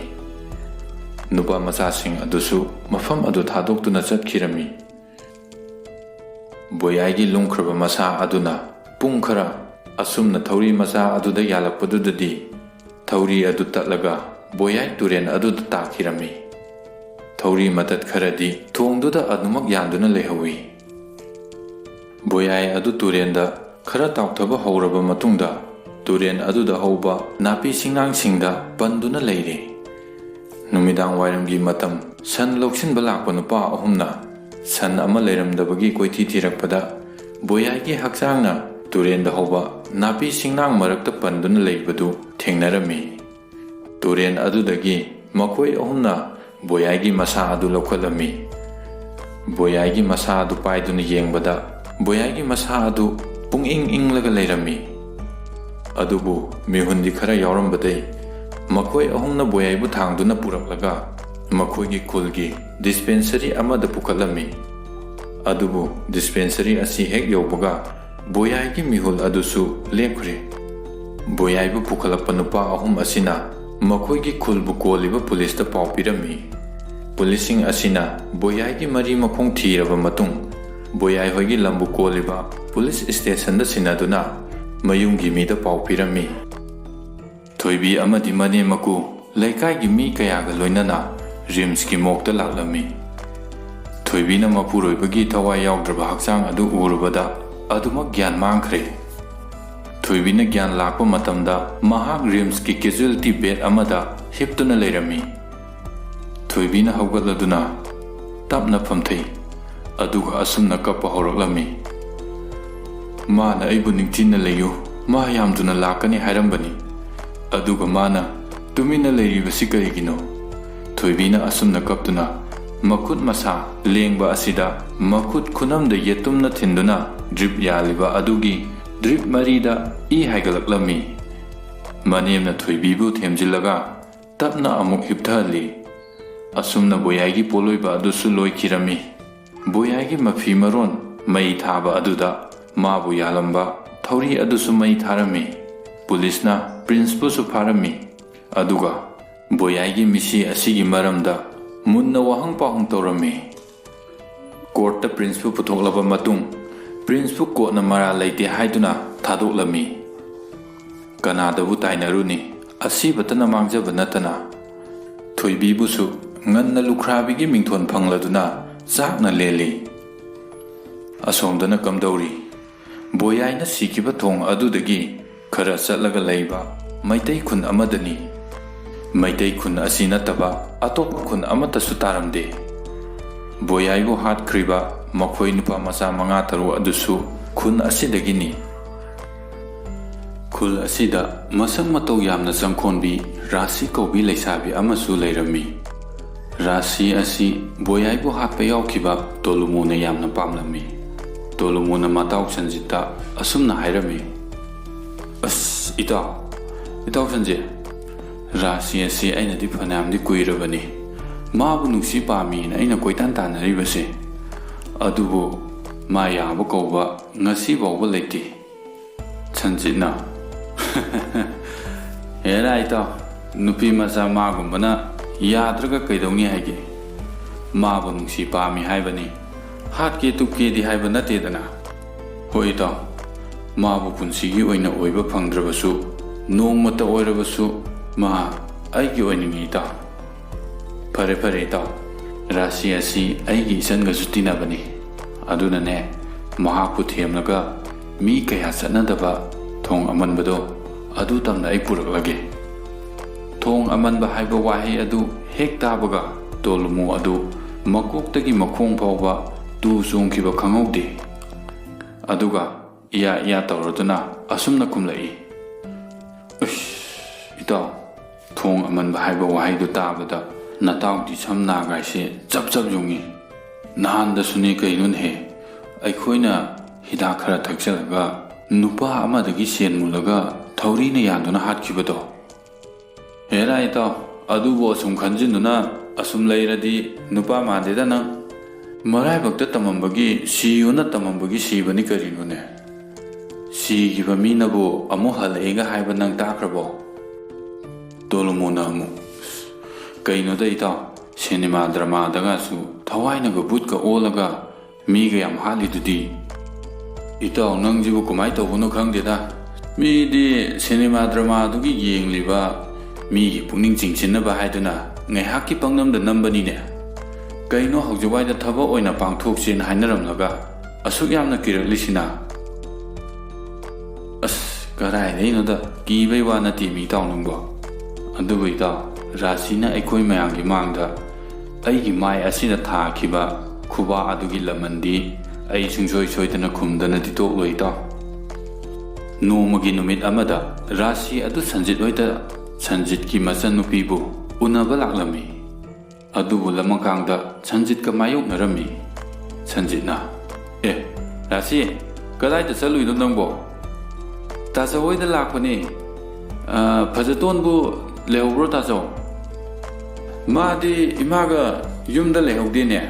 ꯅꯨꯄꯥ ꯃꯆꯥꯁꯤꯡ ꯑꯗꯨꯁꯨ ꯃꯐꯝ ꯑꯗꯨ ꯊꯥꯗꯣꯛꯇꯨꯅ ꯆꯠꯈꯤꯔꯝꯃꯤ꯫ ꯕꯣꯌꯥꯏꯒꯤ ꯂꯨꯝꯈ꯭ꯔꯕ ꯃꯁꯥ ꯑꯗꯨꯅ ꯄꯨꯡ ꯈꯔ ꯑꯁꯨꯝꯅ ꯊꯧꯔꯤ ꯃꯆꯥ ꯑꯗꯨꯗ ꯌꯥꯜꯂꯛꯄꯗꯨꯗꯗꯤ ꯊꯧꯔꯤ ꯑꯗꯨ ꯇꯠꯂꯒ ꯕꯣꯌꯥꯏ ꯇꯨꯔꯦꯜ ꯑꯗꯨꯗ ꯇꯥꯈꯤꯔꯝꯃꯤ꯫ ꯊꯧꯔꯤ ꯃꯇꯠ ꯈꯔꯗꯤ ꯊꯣꯡꯗꯨꯗ ꯑꯗꯨꯃꯛ ꯌꯥꯟꯗꯨꯅ ꯂꯩꯍꯧꯋꯤ꯫ ꯕꯣꯌꯥꯏ ꯑꯗꯨ ꯇꯨꯔꯦꯜꯗ ꯈꯔ ꯇꯥꯎꯊꯕ ꯍꯧꯔꯕ ꯃꯇꯨꯡꯗ ꯇꯨꯔꯦꯟ ꯑꯗꯨꯗ ꯍꯧꯕ ꯅꯥꯄꯤ ꯁꯤꯡꯅꯥꯡꯁꯤꯡꯗ ꯄꯟꯗꯨꯅ ꯂꯩꯔꯤ꯫ ꯅꯨꯃꯤꯗꯥꯡ ꯋꯥꯏꯔꯝꯒꯤ ꯃꯇꯝ, ꯁꯟ ꯂꯧꯁꯤꯟꯕ ꯂꯥꯛꯄ ꯅꯨꯄꯥ ꯑꯍꯨꯝꯅ ꯁꯟ ꯑꯃ ꯂꯩꯔꯝꯗꯕꯒꯤ ꯀꯣꯏꯊꯤ ꯊꯤꯔꯛꯄꯗ, ꯕꯣꯌꯥꯏꯒꯤ ꯍꯛꯆꯥꯡꯅ ꯇꯨꯔꯦꯟꯗ ꯍꯧꯕ ꯅꯥꯄꯤ ꯁꯤꯡꯅꯥꯡ ꯃꯔꯛꯇ ꯄꯟꯗꯨꯅ ꯂꯩꯕꯗꯨ ꯊꯦꯡꯅꯔꯝꯃꯤ꯫ ꯇꯨꯔꯦꯟ ꯑꯗꯨꯗꯒꯤ ꯃꯈꯣꯏ ꯑꯍꯨꯝꯅ ꯕꯣꯌꯥꯏꯒꯤ ꯃꯁꯥ ꯑꯗꯨ ꯂꯧꯈꯠꯂꯝꯃꯤ꯫ ꯕꯣꯌꯥꯏꯒꯤ ꯃꯁꯥ ꯑꯗꯨ ꯄꯥꯏꯗꯨꯅ ꯌꯦꯡꯕꯗ, ꯕꯣꯌꯥꯏꯒꯤ ꯃꯁꯥ ꯑꯗꯨ ꯄꯨꯡꯏꯪ ꯏꯪꯂꯒ ꯂꯩꯔꯝꯃꯤ꯫ ꯑꯗꯨꯕꯨ ꯃꯤꯍꯨꯟꯗꯤ ꯈꯔ ꯌꯥꯎꯔꯝꯕꯗꯩ ꯃꯈꯣꯏ ꯑꯍꯨꯝꯅ ꯕꯣꯌꯥꯏꯕꯨ ꯊꯥꯡꯗꯨꯅ ꯄꯨꯔꯛꯂꯒ ꯃꯈꯣꯏꯒꯤ ꯈꯨꯜꯒꯤ ꯗꯤꯁꯄꯦꯟꯁꯔꯤ ꯑꯃꯗ ꯄꯨꯈꯠꯂꯝꯃꯤ꯫ ꯑꯗꯨꯕꯨ ꯗꯤꯁꯄꯦꯟꯁꯔꯤ ꯑꯁꯤ ꯍꯦꯛ ꯌꯧꯕꯒ ꯕꯣꯌꯥꯏꯒꯤ ꯃꯤꯍꯨꯜ ꯑꯗꯨꯁꯨ ꯂꯦꯞꯈ꯭ꯔꯦ꯫ ꯕꯣꯌꯥꯏꯕꯨ ꯄꯨꯈꯠꯂꯛꯄ ꯅꯨꯄꯥ ꯑꯍꯨꯝ ꯑꯁꯤꯅ ꯃꯈꯣꯏꯒꯤ ꯈꯨꯜꯕꯨ ꯀꯣꯜꯂꯤꯕ ꯄꯨꯂꯤꯁꯇ ꯄꯥꯎ ꯄꯤꯔꯝꯃꯤ꯫ ꯄꯨꯂꯤꯁꯁꯤꯡ ꯑꯁꯤꯅ ꯕꯣꯌꯥꯏꯒꯤ ꯃꯔꯤ ꯃꯈꯣꯡ ꯊꯤꯔꯕ ꯃꯇꯨꯡ, ꯕꯣꯌꯥꯏ ꯍꯣꯏꯒꯤ ꯂꯝꯕꯨ ꯀꯣꯜꯂꯤꯕ ꯄꯨꯂꯤꯁ ꯁ꯭ꯇꯦꯁꯟꯗ ꯁꯤꯟꯅꯗꯨꯅ ꯃꯌꯨꯝꯒꯤ ꯃꯤꯗ ꯄꯥꯎ ꯄꯤꯔꯝꯃꯤ꯫ ꯊꯣꯏꯕꯤ ꯑꯃꯗꯤ ꯃꯅꯦꯝ ꯃꯀꯨ ꯂꯩꯀꯥꯏꯒꯤ ꯃꯤ ꯀꯌꯥꯒ ꯂꯣꯏꯅꯅ ꯔꯤꯝꯁꯀꯤ ꯃꯣꯛꯇ ꯂꯥꯛꯂꯝꯃꯤ꯫ ꯊꯣꯏꯕꯤꯅ ꯃꯄꯨꯔꯣꯏꯕꯒꯤ ꯊꯋꯥꯏ ꯌꯥꯎꯗ꯭ꯔꯕ ꯍꯛꯆꯥꯡ ꯑꯗꯨ ꯎꯔꯨꯕꯗ ꯑꯗꯨꯃꯛ ꯒ꯭ꯌꯥꯟ ꯃꯥꯡꯈ꯭ꯔꯦ꯫ ꯊꯣꯏꯕꯤꯅ ꯒ꯭ꯌꯥꯟ ꯂꯥꯛꯄ ꯃꯇꯝꯗ ꯃꯍꯥꯛ ꯔꯤꯝꯁꯀꯤ ꯀꯦꯖꯨꯑꯦꯜꯇꯤ ꯕꯦꯗ ꯑꯃꯗ ꯍꯤꯞꯇꯨꯅ ꯂꯩꯔꯝꯃꯤ꯫ ꯊꯣꯏꯕꯤꯅ ꯍꯧꯒꯠꯂꯗꯨꯅ ꯇꯞꯅ ꯐꯝꯊꯩ, ꯑꯗꯨꯒ ꯑꯁꯨꯝꯅ ꯀꯞꯄ ꯍꯧꯔꯛꯂꯝꯃꯤ, "ꯃꯥꯅ ꯑꯩꯕꯨ ꯅꯤꯡꯊꯤꯅ ꯂꯩꯌꯨ, ꯃꯥ ꯌꯥꯝꯗꯨꯅ ꯂꯥꯛꯀꯅꯤ ꯍꯥꯏꯔꯝꯕꯅꯤ, ꯑꯗꯨꯒ ꯃꯥꯅ ꯇꯨꯃꯤꯟꯅ ꯂꯩꯔꯤꯕꯁꯤ ꯀꯔꯤꯒꯤꯅꯣ?" ꯊꯣꯏꯕꯤꯅ ꯑꯁꯨꯝꯅ ꯀꯞꯇꯨꯅ ꯃꯈꯨꯠ ꯃꯁꯥ ꯂꯦꯡꯕ ꯑꯁꯤꯗ ꯃꯈꯨꯠ ꯈꯨꯅꯝꯗ ꯌꯦꯇꯨꯝꯅ ꯊꯤꯟꯗꯨꯅ ꯗ꯭ꯔꯤꯞ ꯌꯥꯜꯂꯤꯕ ꯑꯗꯨꯒꯤ ꯗ꯭ꯔꯤꯞ ꯃꯔꯤꯗ ꯏ ꯍꯥꯏꯒꯠꯂꯛꯂꯝꯃꯤ꯫ ꯃꯅꯦꯝꯅ ꯊꯣꯏꯕꯤꯕꯨ ꯊꯦꯝꯖꯤꯜꯂꯒ ꯇꯞꯅ ꯑꯃꯨꯛ ꯍꯤꯞꯊꯍꯜꯂꯤ꯫ ꯑꯁꯨꯝꯅ ꯕꯣꯌꯥꯏꯒꯤ ꯄꯣꯠꯂꯣꯏꯕ ꯑꯗꯨꯁꯨ ꯂꯣꯏꯈꯤꯔꯝꯃꯤ꯫ ꯕꯣꯌꯥꯏꯒꯤ ꯃꯐꯤ ꯃꯔꯣꯟ ꯃꯩ ꯊꯥꯕ ꯑꯗꯨꯗ ꯃꯥꯕꯨ ꯌꯥꯜꯂꯝꯕ ꯊꯧꯔꯤ ꯑꯗꯨꯁꯨ ꯃꯩ ꯊꯥꯔꯝꯃꯤ꯫ ꯄꯨꯂꯤꯁꯅ ꯄ꯭ꯔꯤꯟꯁꯄꯨꯁꯨ ꯐꯥꯔꯝꯃꯤ꯫ ꯑꯗꯨꯒ ꯕꯣꯌꯥꯏꯒꯤ ꯃꯤꯁꯤ ꯑꯁꯤꯒꯤ ꯃꯔꯝꯗ ꯃꯨꯟꯅ ꯋꯥꯍꯪ ꯄꯥꯎꯍꯪ ꯇꯧꯔꯝꯃꯤ꯫ ꯀꯣꯔꯠꯇ ꯄ꯭ꯔꯤꯟꯁꯄꯨ ꯄꯨꯊꯣꯛꯂꯕ ꯃꯇꯨꯡ, ꯄ꯭ꯔꯤꯟꯁꯄꯨ ꯀꯣꯔꯠꯅ ꯃꯔꯥꯜ ꯂꯩꯇꯦ ꯍꯥꯏꯗꯨꯅ ꯊꯥꯗꯣꯛꯂꯝꯃꯤ꯫ ꯀꯅꯥꯗꯕꯨ ꯇꯥꯏꯅꯔꯨꯅꯤ? ꯑꯁꯤꯕꯇꯅ ꯃꯥꯡꯖꯕ ꯅꯠꯇꯅ ꯊꯣꯏꯕꯤꯕꯨꯁꯨ ꯉꯟꯅ ꯂꯨꯈ꯭ꯔꯥꯕꯤꯒꯤ ꯃꯤꯡꯊꯣꯟ ꯐꯪꯂꯗꯨꯅ ꯆꯥꯛꯅ ꯂꯦꯜꯂꯤ꯫ ꯑꯁꯣꯝꯗꯅ ꯀꯝꯗꯧꯔꯤ? ꯕꯣꯌꯥꯏꯅ ꯁꯤꯈꯤꯕ ꯊꯣꯡ ꯑꯗꯨꯗꯒꯤ ꯈꯔ ꯆꯠꯂꯒ ꯂꯩꯕ ꯃꯩꯇꯩ ꯈꯨꯟ ꯑꯃꯗꯅꯤ꯫ ꯃꯩꯇꯩ ꯈꯨꯟ ꯑꯁꯤ ꯅꯠꯇꯕ ꯑꯇꯣꯞꯄ ꯈꯨꯟ ꯑꯃꯠꯇꯁꯨ ꯇꯥꯔꯝꯗꯦ꯫ ꯕꯣꯌꯥꯏꯕꯨ ꯍꯥꯠꯈ꯭ꯔꯤꯕ ꯃꯈꯣꯏ ꯅꯨꯄꯥ ꯃꯆꯥ ꯃꯉꯥ ꯇꯔꯨꯛ ꯑꯗꯨꯁꯨ ꯈꯨꯟ ꯑꯁꯤꯗꯒꯤꯅꯤ꯫ ꯈꯨꯜ ꯑꯁꯤꯗ ꯃꯁꯛ ꯃꯇꯧ ꯌꯥꯝꯅ ꯆꯪꯈꯣꯟꯕꯤ ꯔꯥꯁꯤ ꯀꯧꯕꯤ ꯂꯩꯁꯥꯕꯤ ꯑꯃꯁꯨ ꯂꯩꯔꯝꯃꯤ꯫ ꯔꯥꯁꯤ ꯑꯁꯤ ꯕꯣꯌꯥꯏꯕꯨ ꯍꯥꯠꯄ ꯌꯥꯎꯈꯤꯕ ꯇꯣꯂꯨꯃꯨꯅ ꯌꯥꯝꯅ ꯄꯥꯝꯂꯝꯃꯤ꯫ ꯇꯣꯂꯨꯃꯨꯅ ꯃꯇꯥꯎ ꯁꯟꯖꯤꯠꯇ ꯑꯁꯨꯝꯅ ꯍꯥꯏꯔꯝꯃꯤ, "ꯑꯁ, ꯏꯇꯥꯎ, ꯏꯇꯥꯎ ꯁꯟꯖꯤꯠ, ꯔꯥꯁꯤ ꯑꯁꯤ ꯑꯩꯅꯗꯤ ꯐꯅꯌꯥꯝꯗꯤ ꯀꯨꯏꯔꯕꯅꯤ ꯃꯥꯕꯨ ꯅꯨꯡꯁꯤ ꯄꯥꯝꯃꯤꯅ ꯑꯩꯅ ꯀꯣꯏꯇꯥꯟ ꯇꯥꯟꯅꯔꯤꯕꯁꯦ꯫ ꯑꯗꯨꯕꯨ ꯃꯥ ꯌꯥꯕ ꯀꯧꯕ ꯉꯁꯤ ꯐꯥꯎꯕ ꯂꯩꯇꯦ꯫" ꯁꯟꯖꯤꯠꯅ, "ꯍꯦꯔꯥ ꯏꯇꯥꯎ, ꯅꯨꯄꯤ ꯃꯆꯥ ꯃꯥꯒꯨꯝꯕꯅ ꯌꯥꯗ꯭ꯔꯒ ꯀꯩꯗꯧꯅꯤ ꯍꯥꯏꯒꯦ? ꯃꯥꯕꯨ ꯅꯨꯡꯁꯤ ꯄꯥꯝꯃꯤ ꯍꯥꯏꯕꯅꯤ, ꯍꯥꯠꯀꯦ ꯇꯨꯞꯀꯦꯗꯤ ꯍꯥꯏꯕ ꯅꯠꯇꯦꯗꯅ꯫ ꯍꯣꯏ ꯏꯇꯥꯎ, ꯃꯥꯕꯨ ꯄꯨꯟꯁꯤꯒꯤ ꯑꯣꯏꯅ ꯑꯣꯏꯕ ꯐꯪꯗ꯭ꯔꯕꯁꯨ, ꯅꯣꯡꯃꯇ ꯑꯣꯏꯔꯕꯁꯨ ꯃꯥ ꯑꯩꯒꯤ ꯑꯣꯏꯅꯤꯡꯉꯤ ꯏꯇꯥꯎ꯫" "ꯐꯔꯦ, ꯐꯔꯦ ꯏꯇꯥꯎ, ꯔꯥꯁꯤ ꯑꯁꯤ ꯑꯩꯒꯤ ꯏꯆꯟꯒꯁꯨ ꯇꯤꯟꯅꯕꯅꯤ꯫ ꯑꯗꯨꯅꯅꯦ, ꯃꯍꯥꯛꯄꯨ ꯊꯦꯝꯂꯒ ꯃꯤ ꯀꯌꯥ ꯆꯠꯅꯗꯕ ꯊꯣꯡ ꯑꯃꯟꯕꯗꯣ ꯑꯗꯨ ꯇꯝꯅ ꯑꯩ ꯄꯨꯔꯛꯂꯒꯦ꯫" ꯊꯣꯡ ꯑꯃꯟꯕ ꯍꯥꯏꯕ ꯋꯥꯍꯩ ꯑꯗꯨ ꯍꯦꯛ ꯇꯥꯕꯒ ꯇꯣꯂꯨꯃꯨ ꯑꯗꯨ ꯃꯀꯣꯛꯇꯒꯤ ꯃꯈꯣꯡ ꯐꯥꯎꯕ ꯇꯨ ꯆꯣꯡꯈꯤꯕ ꯈꯪꯍꯧꯗꯦ꯫ ꯑꯗꯨꯒ ꯏꯌꯥ ꯏꯌꯥ ꯇꯧꯔꯗꯨꯅ ꯑꯁꯨꯝꯅ ꯈꯨꯝꯂꯛꯏ, "ꯎꯁ, ꯏꯇꯥꯎ, ꯊꯣꯡ ꯑꯃꯟꯕ ꯍꯥꯏꯕ ꯋꯥꯍꯩꯗꯨ ꯇꯥꯕꯗ ꯅꯇꯥꯎꯗꯤ ꯁꯝ ꯅꯥꯒꯥꯏꯁꯦ ꯆꯞ ꯆꯞ ꯌꯨꯡꯉꯤ꯫ ꯅꯍꯥꯟꯗꯁꯨꯅꯦ ꯀꯩꯅꯣꯅꯦꯍꯦ, ꯑꯩꯈꯣꯏꯅ ꯍꯤꯗꯥꯛ ꯈꯔ ꯊꯛꯆꯜꯂꯒ ꯅꯨꯄꯥ ꯑꯃꯗꯒꯤ ꯁꯦꯟ ꯃꯨꯜꯂꯒ ꯊꯧꯔꯤꯅ ꯌꯥꯟꯗꯨꯅ ꯍꯥꯠꯈꯤꯕꯗꯣ꯫" "ꯍꯦꯔꯥ ꯏꯇꯥꯎ, ꯑꯗꯨꯕꯨ ꯑꯁꯨꯝ ꯈꯟꯖꯤꯟꯗꯨꯅ ꯑꯁꯨꯝ ꯂꯩꯔꯗꯤ ꯅꯨꯄꯥ ꯃꯥꯟꯗꯦꯗ ꯅꯪ꯫ ꯃꯔꯥꯏꯕꯛꯇ ꯇꯝꯃꯝꯕꯒꯤ ꯁꯤꯌꯣꯅ ꯇꯝꯃꯝꯕꯒꯤ ꯁꯤꯕꯅꯤ ꯀꯔꯤꯅꯣꯅꯦ? ꯁꯤꯈꯤꯕ ꯃꯤꯅꯕꯨ ꯑꯃꯨꯛ ꯍꯜꯂꯛꯑꯦꯒ ꯍꯥꯏꯕ ꯅꯪ ꯇꯥꯈ꯭ꯔꯕꯣ?" ꯇꯣꯂꯨꯃꯣꯅ ꯑꯃꯨꯛ, "ꯀꯩꯅꯣꯗ ꯏꯇꯥꯎ, ꯁꯤꯅꯦꯃꯥ ꯗ꯭ꯔꯃꯥꯗꯒꯁꯨ ꯊꯋꯥꯏꯅꯒ ꯕꯨꯠꯀ ꯑꯣꯜꯂꯒ ꯃꯤꯒ ꯌꯥꯝ ꯍꯥꯠꯂꯤꯗꯨꯗꯤ?" "ꯏꯇꯥꯎ, ꯅꯪꯁꯤꯕꯨ ꯀꯃꯥꯏꯅ ꯇꯧꯕꯅꯣ ꯈꯪꯗꯦꯗ꯫ ꯃꯤꯗꯤ ꯁꯤꯅꯦꯃꯥ ꯗ꯭ꯔꯃꯥꯗꯨꯒꯤ ꯌꯦꯡꯂꯤꯕ ꯃꯤꯒꯤ ꯄꯨꯛꯅꯤꯡ ꯆꯤꯡꯁꯤꯟꯅꯕ ꯍꯥꯏꯗꯨꯅ ꯉꯥꯏꯍꯥꯛꯀꯤ ꯄꯪꯅꯝꯗ ꯅꯝꯕꯅꯤꯅꯦ꯫ ꯀꯩꯅꯣ ꯍꯧꯖꯤꯛꯋꯥꯏꯗ ꯊꯕꯛ ꯑꯣꯏꯅ ꯄꯥꯡꯊꯣꯛꯁꯦꯅ ꯍꯥꯏꯅꯔꯝꯂꯒ ꯑꯁꯨꯛ ꯌꯥꯝꯅ ꯀꯤꯔꯛꯂꯤꯁꯤꯅ?" "ꯑꯁ, ꯀꯗꯥꯏꯗꯩꯅꯣꯗ, ꯀꯤꯕꯩ ꯋꯥ ꯅꯠꯇꯦ ꯃꯤ ꯏꯇꯥꯎ ꯅꯪꯕꯣ꯫ ꯑꯗꯨꯕꯨ ꯏꯇꯥꯎ, ꯔꯥꯁꯤꯅ ꯑꯩꯈꯣꯏ ꯃꯌꯥꯝꯒꯤ ꯃꯥꯡꯗ ꯑꯩꯒꯤ ꯃꯥꯏ ꯑꯁꯤꯗ ꯊꯥꯈꯤꯕ ꯈꯨꯕꯥꯛ ꯑꯗꯨꯒꯤ ꯂꯃꯟꯗꯤ ꯑꯩ ꯁꯨꯡꯁꯣꯏ ꯁꯣꯏꯗꯅ ꯈꯨꯝꯗꯅꯗꯤ ꯇꯣꯛꯂꯣꯏ ꯏꯇꯥꯎ꯫ ꯅꯣꯡꯃꯒꯤ ꯅꯨꯃꯤꯠ ꯑꯃꯗ ꯔꯥꯁꯤ ꯑꯗꯨ ꯁꯟꯖꯤꯠ ꯍꯣꯏꯗ ꯁꯟꯖꯤꯠꯀꯤ ꯃꯆꯟꯅꯨꯄꯤꯕꯨ ꯎꯅꯕ ꯂꯥꯛꯂꯝꯃꯤ꯫ ꯑꯗꯨꯕꯨ ꯂꯃꯀꯥꯡꯗ ꯁꯟꯖꯤꯠꯀ ꯃꯥꯌꯣꯛꯅꯔꯝꯃꯤ꯫ ꯁꯟꯖꯤꯠꯅ, "ꯑꯦ, ꯔꯥꯁꯤ, ꯀꯗꯥꯏꯗ ꯆꯠꯂꯨꯏꯅꯣ ꯅꯪꯕꯣ?" "ꯇꯥꯆꯧ ꯍꯣꯏꯗ ꯂꯥꯛꯄꯅꯤ꯫ ꯑ, ꯐꯖꯇꯣꯟꯕꯨ ꯂꯩꯍꯧꯕ꯭ꯔꯣ ꯇꯥꯆꯧ?" "ꯃꯥꯗꯤ ꯏꯃꯥꯒ ꯌꯨꯝꯗ ꯂꯩꯍꯧꯗꯦꯅꯦ꯫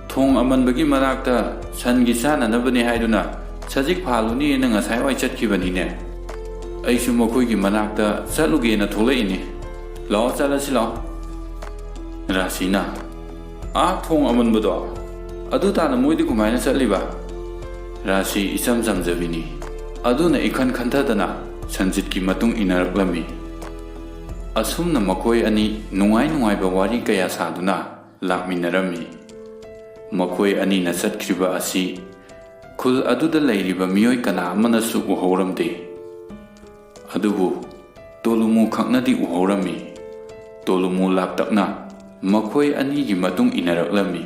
ꯊꯣꯡ ꯑꯃꯟꯕꯒꯤ ꯃꯅꯥꯛꯇ ꯁꯟꯒꯤ ꯆꯥꯅꯅꯕꯅꯦ ꯍꯥꯏꯗꯨꯅ ꯁꯖꯤꯛ ꯐꯥꯜꯂꯨꯅꯤꯅ ꯉꯁꯥꯏꯋꯥꯏ ꯆꯠꯈꯤꯕꯅꯤꯅꯦ꯫ ꯑꯩꯁꯨ ꯃꯈꯣꯏꯒꯤ ꯃꯅꯥꯛꯇ ꯆꯠꯂꯨꯒꯦꯅ ꯊꯣꯛꯂꯛꯏꯅꯤ꯫ ꯂꯥꯛꯑꯣ, ꯆꯠꯂꯁꯤ ꯂꯥꯛꯑꯣ꯫" ꯔꯥꯁꯤꯅ, "ꯑꯥ ꯊꯣꯡ ꯑꯃꯟꯕꯗꯣ? ꯑꯗꯨ ꯇꯥꯅ ꯃꯣꯏꯗꯤ ꯀꯃꯥꯏꯅ ꯆꯠꯂꯤꯕ?" ꯔꯥꯁꯤ ꯏꯆꯝ ꯆꯝꯖꯕꯤꯅꯤ꯫ ꯑꯗꯨꯅ ꯏꯈꯟ ꯈꯟꯊꯗꯅ ꯁꯟꯖꯤꯠꯀꯤ ꯃꯇꯨꯡ ꯏꯟꯅꯔꯛꯂꯝꯃꯤ꯫ ꯑꯁꯨꯝꯅ ꯃꯈꯣꯏ ꯑꯅꯤ ꯅꯨꯡꯉꯥꯏ ꯅꯨꯡꯉꯥꯏꯕ ꯋꯥꯔꯤ ꯀꯌꯥ ꯁꯥꯗꯨꯅ ꯂꯥꯛꯃꯤꯟꯅꯔꯝꯃꯤ꯫ ꯃꯈꯣꯏ ꯑꯅꯤꯅ ꯆꯠꯈ꯭ꯔꯤꯕ ꯑꯁꯤ ꯈꯨꯜ ꯑꯗꯨꯗ ꯂꯩꯔꯤꯕ ꯃꯤꯑꯣꯏ ꯀꯅꯥ ꯑꯃꯅꯁꯨ ꯎꯍꯧꯔꯝꯗꯦ꯫ ꯑꯗꯨꯕꯨ ꯇꯣꯂꯨꯃꯨ ꯈꯛꯅꯗꯤ ꯎꯍꯧꯔꯝꯃꯤ꯫ ꯇꯣꯂꯨꯃꯨ ꯂꯥꯛꯇꯛꯅ ꯃꯈꯣꯏ ꯑꯅꯤꯒꯤ ꯃꯇꯨꯡ ꯏꯟꯅꯔꯛꯂꯝꯃꯤ꯫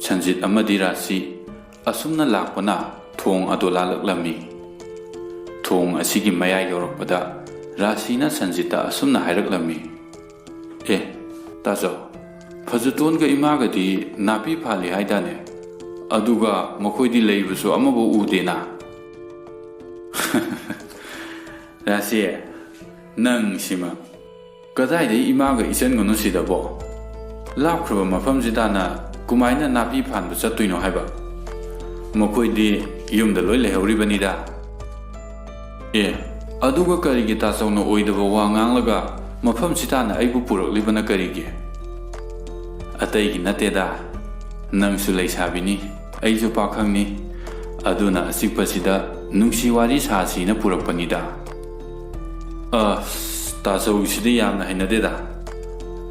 ꯁꯟꯖꯤꯠ ꯑꯃꯗꯤ ꯔꯥꯁꯤ ꯑꯁꯨꯝꯅ ꯂꯥꯛꯄꯅ ꯊꯣꯡ ꯑꯗꯨ ꯂꯥꯜꯂꯛꯂꯝꯃꯤ꯫ ꯊꯣꯡ ꯑꯁꯤꯒꯤ ꯃꯌꯥꯏ ꯌꯧꯔꯛꯄꯗ ꯔꯥꯁꯤꯅ ꯁꯟꯖꯤꯠꯇ ꯑꯁꯨꯝꯅ ꯍꯥꯏꯔꯛꯂꯝꯃꯤ, "ꯑꯦ, ꯇꯥꯆꯧ, ꯐꯖꯇꯣꯟꯒ ꯏꯃꯥꯒꯗꯤ ꯅꯥꯄꯤ ꯐꯥꯜꯂꯤ ꯍꯥꯏꯗꯥꯅꯦ? ꯑꯗꯨꯒ ꯃꯈꯣꯏꯗꯤ ꯂꯩꯕꯁꯨ ꯑꯃꯐꯥꯎ ꯎꯗꯦꯅ?" "ꯔꯥꯁꯤ, ꯅꯪ ꯁꯤꯃ꯫ ꯀꯗꯥꯏꯗꯩ ꯏꯃꯥꯒ ꯏꯆꯟꯒꯅꯣ ꯁꯤꯗꯕꯣ? ꯂꯥꯞꯈ꯭ꯔꯕ ꯃꯐꯝꯁꯤꯗꯅ ꯀꯃꯥꯏꯅ ꯅꯥꯄꯤ ꯐꯥꯟꯕ ꯆꯠꯇꯣꯏꯅꯣ ꯍꯥꯏꯕ? ꯃꯈꯣꯏꯗꯤ ꯌꯨꯝꯗ ꯂꯣꯏ ꯂꯩꯍꯧꯔꯤꯕꯅꯤꯗ꯫" "ꯑꯦ, ꯑꯗꯨꯒ ꯀꯔꯤꯒꯤ ꯇꯥꯆꯧꯅ ꯑꯣꯏꯗꯕ ꯋꯥ ꯉꯥꯡꯂꯒ ꯃꯐꯝꯁꯤꯗꯅ ꯑꯩꯕꯨ ꯄꯨꯔꯛꯂꯤꯕꯅ ꯀꯔꯤꯒꯤ?" "ꯑꯇꯩꯒꯤ ꯅꯠꯇꯦꯗ, ꯅꯪꯁꯨ ꯂꯩꯁꯥꯕꯤꯅꯤ, ꯑꯩꯁꯨ ꯄꯥꯈꯪꯅꯤ, ꯑꯗꯨꯅ ꯑꯆꯤꯛꯄꯁꯤꯗ ꯅꯨꯡꯁꯤ ꯋꯥꯔꯤ ꯁꯥꯁꯤꯅ ꯄꯨꯔꯛꯄꯅꯤꯗ꯫" "ꯑꯁ, ꯇꯥꯆꯧꯒꯤꯁꯤꯗꯤ ꯌꯥꯝꯅ ꯍꯩꯅꯗꯦꯗ꯫"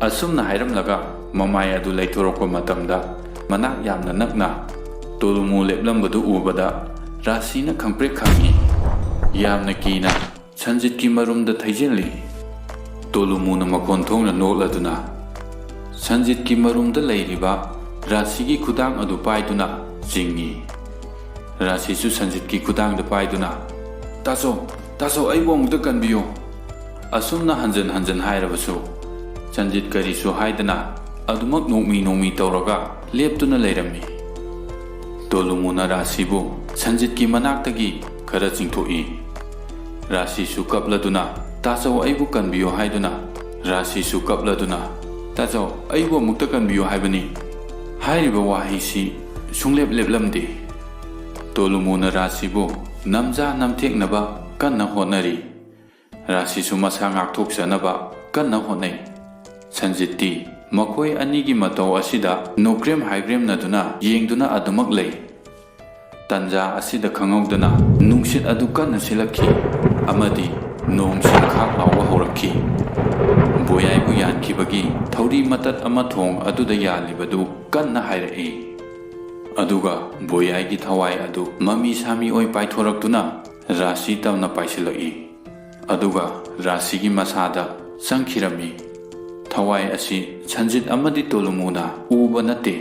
ꯑꯁꯨꯝꯅ ꯍꯥꯏꯔꯝꯂꯒ ꯃꯃꯥꯏ ꯑꯗꯨ ꯂꯩꯊꯣꯔꯛꯄ ꯃꯇꯝꯗ ꯃꯅꯥꯛ ꯌꯥꯝꯅ ꯅꯛꯅ ꯇꯣꯂꯨꯃꯨ ꯂꯦꯞꯂꯝꯕꯗꯨ ꯎꯕꯗ ꯔꯥꯁꯤꯅ ꯈꯪꯄ꯭ꯔꯦꯛ ꯈꯪꯉꯤ꯫ ꯌꯥꯝꯅ ꯀꯤꯅ ꯁꯟꯖꯤꯠꯀꯤ ꯃꯔꯨꯝꯗ ꯊꯩꯖꯤꯜꯂꯤ꯫ ꯇꯣꯂꯨꯃꯨꯅ ꯃꯈꯣꯟ ꯊꯣꯛꯅ ꯅꯣꯛꯂꯗꯨꯅ ꯁꯟꯖꯤꯠꯀꯤ ꯃꯔꯨꯝꯗ ꯂꯩꯔꯤꯕ ꯔꯥꯁꯤꯒꯤ ꯈꯨꯗꯥꯡ ꯑꯗꯨ ꯄꯥꯏꯗꯨꯅ ꯆꯤꯡꯏ꯫ ꯔꯥꯁꯤꯁꯨ ꯁꯟꯖꯤꯠꯀꯤ ꯈꯨꯗꯥꯡꯗ ꯄꯥꯏꯗꯨꯅ, "ꯇꯥꯆꯧ, ꯇꯥꯆꯧ, ꯑꯩꯕꯨ ꯑꯃꯨꯛꯇ ꯀꯟꯕꯤꯌꯨ!" ꯑꯁꯨꯝꯅ ꯍꯟꯖꯟ ꯍꯟꯖꯟ ꯍꯥꯏꯔꯕꯁꯨ ꯁꯟꯖꯤꯠ ꯀꯔꯤꯁꯨ ꯍꯥꯏꯗꯅ ꯑꯗꯨꯃꯛ ꯅꯣꯛꯃꯤ ꯅꯣꯛꯃꯤ ꯇꯧꯔꯒ ꯂꯦꯞꯇꯨꯅ ꯂꯩꯔꯝꯃꯤ꯫ ꯇꯣꯂꯨꯃꯨꯅ ꯔꯥꯁꯤꯕꯨ ꯁꯟꯖꯤꯠꯀꯤ ꯃꯅꯥꯛꯇꯒꯤ ꯈꯔ ꯆꯤꯡꯊꯣꯛꯏ꯫ ꯔꯥꯁꯤꯁꯨ ꯀꯞꯂꯗꯨꯅ, "ꯇꯥꯆꯧ, ꯑꯩꯕꯨ ꯀꯟꯕꯤꯌꯨ" ꯍꯥꯏꯗꯨꯅ, ꯔꯥꯁꯤꯁꯨ ꯀꯞꯂꯗꯨꯅ, "ꯇꯥꯆꯧ, ꯑꯩꯕꯨ ꯑꯃꯨꯛꯇ ꯀꯟꯕꯤꯌꯨ ꯍꯥꯏꯕꯅꯤ" ꯍꯥꯏꯔꯤꯕ ꯋꯥꯍꯩꯁꯤ ꯁꯨꯡꯂꯦꯞ ꯂꯦꯞꯂꯝꯗꯦ꯫ ꯇꯣꯂꯨꯃꯨꯅ ꯔꯥꯁꯤꯕꯨ ꯅꯝꯖꯥ ꯅꯝꯊꯦꯛꯅꯕ ꯀꯟꯅ ꯍꯣꯠꯅꯔꯤ꯫ ꯔꯥꯁꯤꯁꯨ ꯃꯁꯥ ꯉꯥꯛꯊꯣꯛꯆꯅꯕ ꯀꯟꯅ ꯍꯣꯠꯅꯩ꯫ ꯁꯟꯖꯤꯠꯇꯤ ꯃꯈꯣꯏ ꯑꯅꯤꯒꯤ ꯃꯇꯧ ꯑꯁꯤꯗ ꯅꯣꯛꯀ꯭ꯔꯦꯝ ꯍꯥꯏꯒ꯭ꯔꯦꯝꯅꯗꯨꯅ ꯌꯦꯡꯗꯨꯅ ꯑꯗꯨꯃꯛ ꯂꯩ꯫ ꯇꯟꯖꯥ ꯑꯁꯤꯗ ꯈꯪꯍꯧꯗꯅ ꯅꯨꯡꯁꯤꯠ ꯑꯗꯨ ꯀꯟꯅ ꯁꯤꯜꯂꯛꯈꯤ ꯑꯃꯗꯤ ꯅꯣꯡꯁꯤꯡ ꯈꯥꯛ ꯂꯥꯎꯕ ꯍꯧꯔꯛꯈꯤ꯫ ꯕꯣꯌꯥꯏꯕꯨ ꯌꯥꯟꯈꯤꯕꯒꯤ ꯊꯧꯔꯤ ꯃꯇꯠ ꯑꯃ ꯊꯣꯡ ꯑꯗꯨꯗ ꯌꯥꯜꯂꯤꯕꯗꯨ ꯀꯟꯅ ꯍꯥꯏꯔꯛꯏ꯫ ꯑꯗꯨꯒ ꯕꯣꯌꯥꯏꯒꯤ ꯊꯋꯥꯏ ꯑꯗꯨ ꯃꯃꯤ ꯁꯥꯃꯤ ꯑꯣꯏ ꯄꯥꯏꯊꯣꯔꯛꯇꯨꯅ ꯔꯥꯁꯤ ꯇꯝꯅ ꯄꯥꯏꯁꯤꯜꯂꯛꯏ꯫ ꯑꯗꯨꯒ ꯔꯥꯁꯤꯒꯤ ꯃꯁꯥꯗ ꯆꯪꯈꯤꯔꯝꯃꯤ꯫ ꯊꯋꯥꯏ ꯑꯁꯤ ꯁꯟꯖꯤꯠ ꯑꯃꯗꯤ ꯇꯣꯂꯨꯃꯨꯅ ꯎꯕ ꯅꯠꯇꯦ꯫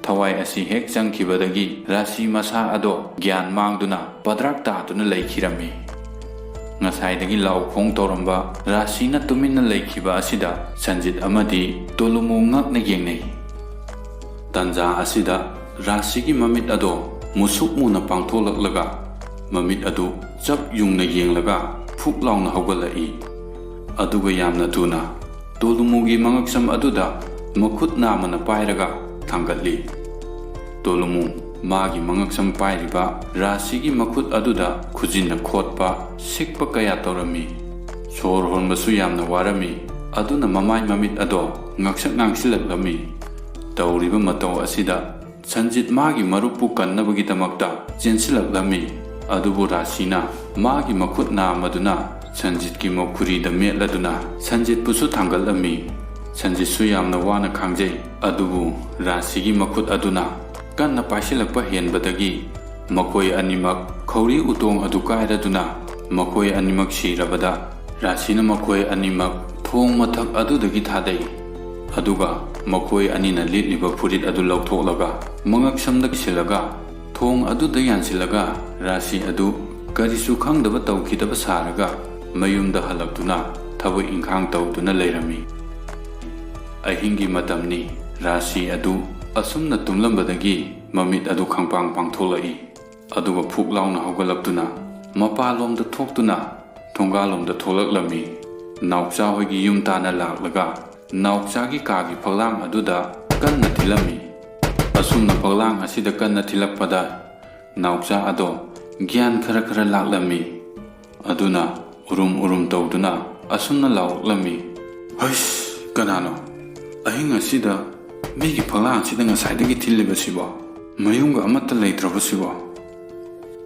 ꯊꯋꯥꯏ ꯑꯁꯤ ꯍꯦꯛ ꯆꯪꯈꯤꯕꯗꯒꯤ ꯔꯥꯁꯤ ꯃꯁꯥ ꯑꯗꯣ ꯒ꯭ꯌꯥꯟ ꯃꯥꯡꯗꯨꯅ ꯄꯗ꯭ꯔꯥꯛ ꯇꯥꯗꯨꯅ ꯂꯩꯈꯤꯔꯝꯃꯤ꯫ ꯉꯁꯥꯏꯗꯒꯤ ꯂꯥꯎ ꯈꯣꯡ ꯇꯧꯔꯝꯕ ꯔꯥꯁꯤꯅ ꯇꯨꯃꯤꯟꯅ ꯂꯩꯈꯤꯕ ꯑꯁꯤꯗ ꯁꯟꯖꯤꯠ ꯑꯃꯗꯤ ꯇꯣꯂꯨꯃꯨ ꯉꯛꯅ ꯌꯦꯡꯅꯩ꯫ ꯇꯟꯖꯥ ꯑꯁꯤꯗ ꯔꯥꯁꯤꯒꯤ ꯃꯃꯤꯠ ꯑꯗꯣ ꯃꯨꯁꯨꯛ ꯃꯨꯅ ꯄꯥꯡꯊꯣꯛꯂꯛꯂꯒ ꯃꯃꯤꯠ ꯑꯗꯨ ꯆꯞ ꯌꯨꯡꯅ ꯌꯦꯡꯂꯒ ꯐꯨꯛ ꯂꯥꯎꯅ ꯍꯧꯒꯠꯂꯛꯏ꯫ ꯑꯗꯨꯒ ꯌꯥꯝꯅ ꯊꯨꯅ ꯇꯣꯂꯨꯃꯨꯒꯤ ꯃꯉꯛꯁꯝ ꯑꯗꯨꯗ ꯃꯈꯨꯠ ꯅꯥꯝꯃꯅ ꯄꯥꯏꯔꯒ ꯊꯥꯡꯒꯠꯂꯤ꯫ ꯇꯣꯂꯨꯃꯨ ꯃꯥꯒꯤ ꯃꯉꯛꯁꯝ ꯄꯥꯏꯔꯤꯕ ꯔꯥꯁꯤꯒꯤ ꯃꯈꯨꯠ ꯑꯗꯨꯗ ꯈꯨꯖꯤꯟꯅ ꯈꯣꯠꯄ, ꯁꯤꯛꯄ ꯀꯌꯥ ꯇꯧꯔꯝꯃꯤ꯫ ꯁꯣꯔ ꯍꯣꯟꯕꯁꯨ ꯌꯥꯝꯅ ꯋꯥꯔꯝꯃꯤ꯫ ꯑꯗꯨꯅ ꯃꯃꯥꯏ ꯃꯃꯤꯠ ꯑꯗꯣ ꯉꯥꯡꯁꯛ ꯉꯥꯡꯁꯤꯜꯂꯛꯂꯝꯃꯤ꯫ ꯇꯧꯔꯤꯕ ꯃꯇꯧ ꯑꯁꯤꯗ ꯁꯟꯖꯤꯠ ꯃꯥꯒꯤ ꯃꯔꯨꯞꯄꯨ ꯀꯟꯅꯕꯒꯤꯗꯃꯛꯇ ꯆꯦꯟꯁꯤꯜꯂꯛꯂꯝꯃꯤ꯫ ꯑꯗꯨꯕꯨ ꯔꯥꯁꯤꯅ ꯃꯥꯒꯤ ꯃꯈꯨꯠ ꯅꯥꯝꯃꯗꯨꯅ ꯁꯟꯖꯤꯠꯀꯤ ꯃꯈꯨꯔꯤꯗ ꯃꯦꯠꯂꯗꯨꯅ ꯁꯟꯖꯤꯠꯄꯨꯁꯨ ꯊꯥꯡꯒꯠꯂꯝꯃꯤ꯫ ꯁꯟꯖꯤꯠꯁꯨ ꯌꯥꯝꯅ ꯋꯥꯅ ꯈꯥꯡꯖꯩ꯫ ꯑꯗꯨꯕꯨ ꯔꯥꯁꯤꯒꯤ ꯃꯈꯨꯠ ꯑꯗꯨꯅ ꯀꯟꯅ ꯄꯥꯏꯁꯤꯜꯂꯛꯄ ꯍꯦꯟꯕꯗꯒꯤ ꯃꯈꯣꯏ ꯑꯅꯤꯃꯛ ꯈꯧꯔꯤ ꯎꯇꯣꯡ ꯑꯗꯨ ꯀꯥꯏꯔꯗꯨꯅ ꯃꯈꯣꯏ ꯑꯅꯤꯃꯛ ꯁꯤꯔꯕꯗ, ꯔꯥꯁꯤꯅ ꯃꯈꯣꯏ ꯑꯅꯤꯃꯛ ꯊꯣꯡ ꯃꯊꯛ ꯑꯗꯨꯗꯒꯤ ꯊꯥꯗꯩ꯫ ꯑꯗꯨꯒ ꯃꯈꯣꯏ ꯑꯅꯤꯅ ꯂꯤꯠꯂꯤꯕ ꯐꯨꯔꯤꯠ ꯑꯗꯨ ꯂꯧꯊꯣꯛꯂꯒ ꯃꯉꯛꯁꯝꯗ ꯀꯤꯁꯤꯜꯂꯒ, ꯊꯣꯡ ꯑꯗꯨꯗ ꯌꯥꯟꯁꯤꯜꯂꯒ, ꯔꯥꯁꯤ ꯑꯗꯨ ꯀꯔꯤꯁꯨ ꯈꯪꯗꯕ ꯇꯧꯈꯤꯗꯕ ꯁꯥꯔꯒ ꯃꯌꯨꯝꯗ ꯍꯜꯂꯛꯇꯨꯅ ꯊꯕꯛ ꯏꯪꯈꯥꯡ ꯇꯧꯗꯨꯅ ꯂꯩꯔꯝꯃꯤ꯫ ꯑꯍꯤꯡꯒꯤ ꯃꯇꯝꯅꯤ꯫ ꯔꯥꯁꯤ ꯑꯗꯨ ꯑꯁꯨꯝꯅ ꯇꯨꯝꯂꯝꯕꯗꯒꯤ ꯃꯃꯤꯠ ꯑꯗꯨ ꯈꯪꯄꯥꯡ ꯄꯥꯡꯊꯣꯛꯂꯛꯏ꯫ ꯑꯗꯨꯒ ꯐꯨꯛ ꯂꯥꯎꯅ ꯍꯧꯒꯠꯂꯛꯇꯨꯅ ꯃꯄꯥꯟꯂꯣꯝꯗ ꯊꯣꯛꯇꯨꯅ ꯊꯣꯡꯒꯥꯜꯂꯣꯝꯗ ꯊꯣꯛꯂꯛꯂꯝꯃꯤ꯫ ꯅꯥꯎꯆꯥ ꯍꯣꯏꯒꯤ ꯌꯨꯝ ꯇꯥꯟꯅ ꯂꯥꯛꯂꯒ ꯅꯥꯎꯆꯥꯒꯤ ꯀꯥꯒꯤ ꯐꯛꯂꯥꯡ ꯑꯗꯨꯗ ꯀꯟꯅ ꯊꯤꯜꯂꯝꯃꯤ꯫ ꯑꯁꯨꯝꯅ ꯐꯛꯂꯥꯡ ꯑꯁꯤꯗ ꯀꯟꯅ ꯊꯤꯜꯂꯛꯄꯗ ꯅꯥꯎꯆꯥ ꯑꯗꯣ ꯒ꯭ꯌꯥꯟ ꯈꯔ ꯈꯔ ꯂꯥꯛꯂꯝꯃꯤ꯫ ꯑꯗꯨꯅ ꯎꯔꯨꯝ ꯎꯔꯨꯝ ꯇꯧꯗꯨꯅ ꯑꯁꯨꯝꯅ ꯂꯥꯎꯔꯛꯂꯝꯃꯤ, "ꯍꯩꯁ, ꯀꯅꯥꯅꯣ ꯑꯍꯤꯡ ꯑꯁꯤꯗ ꯃꯤꯒꯤ ꯐꯛꯂꯥꯡ ꯑꯁꯤꯗ ꯉꯁꯥꯏꯗꯒꯤ ꯊꯤꯜꯂꯤꯕꯁꯤꯕꯣ? ꯃꯌꯨꯝꯒ ꯑꯃꯠꯇ ꯂꯩꯇ꯭ꯔꯕꯁꯤꯕꯣ?"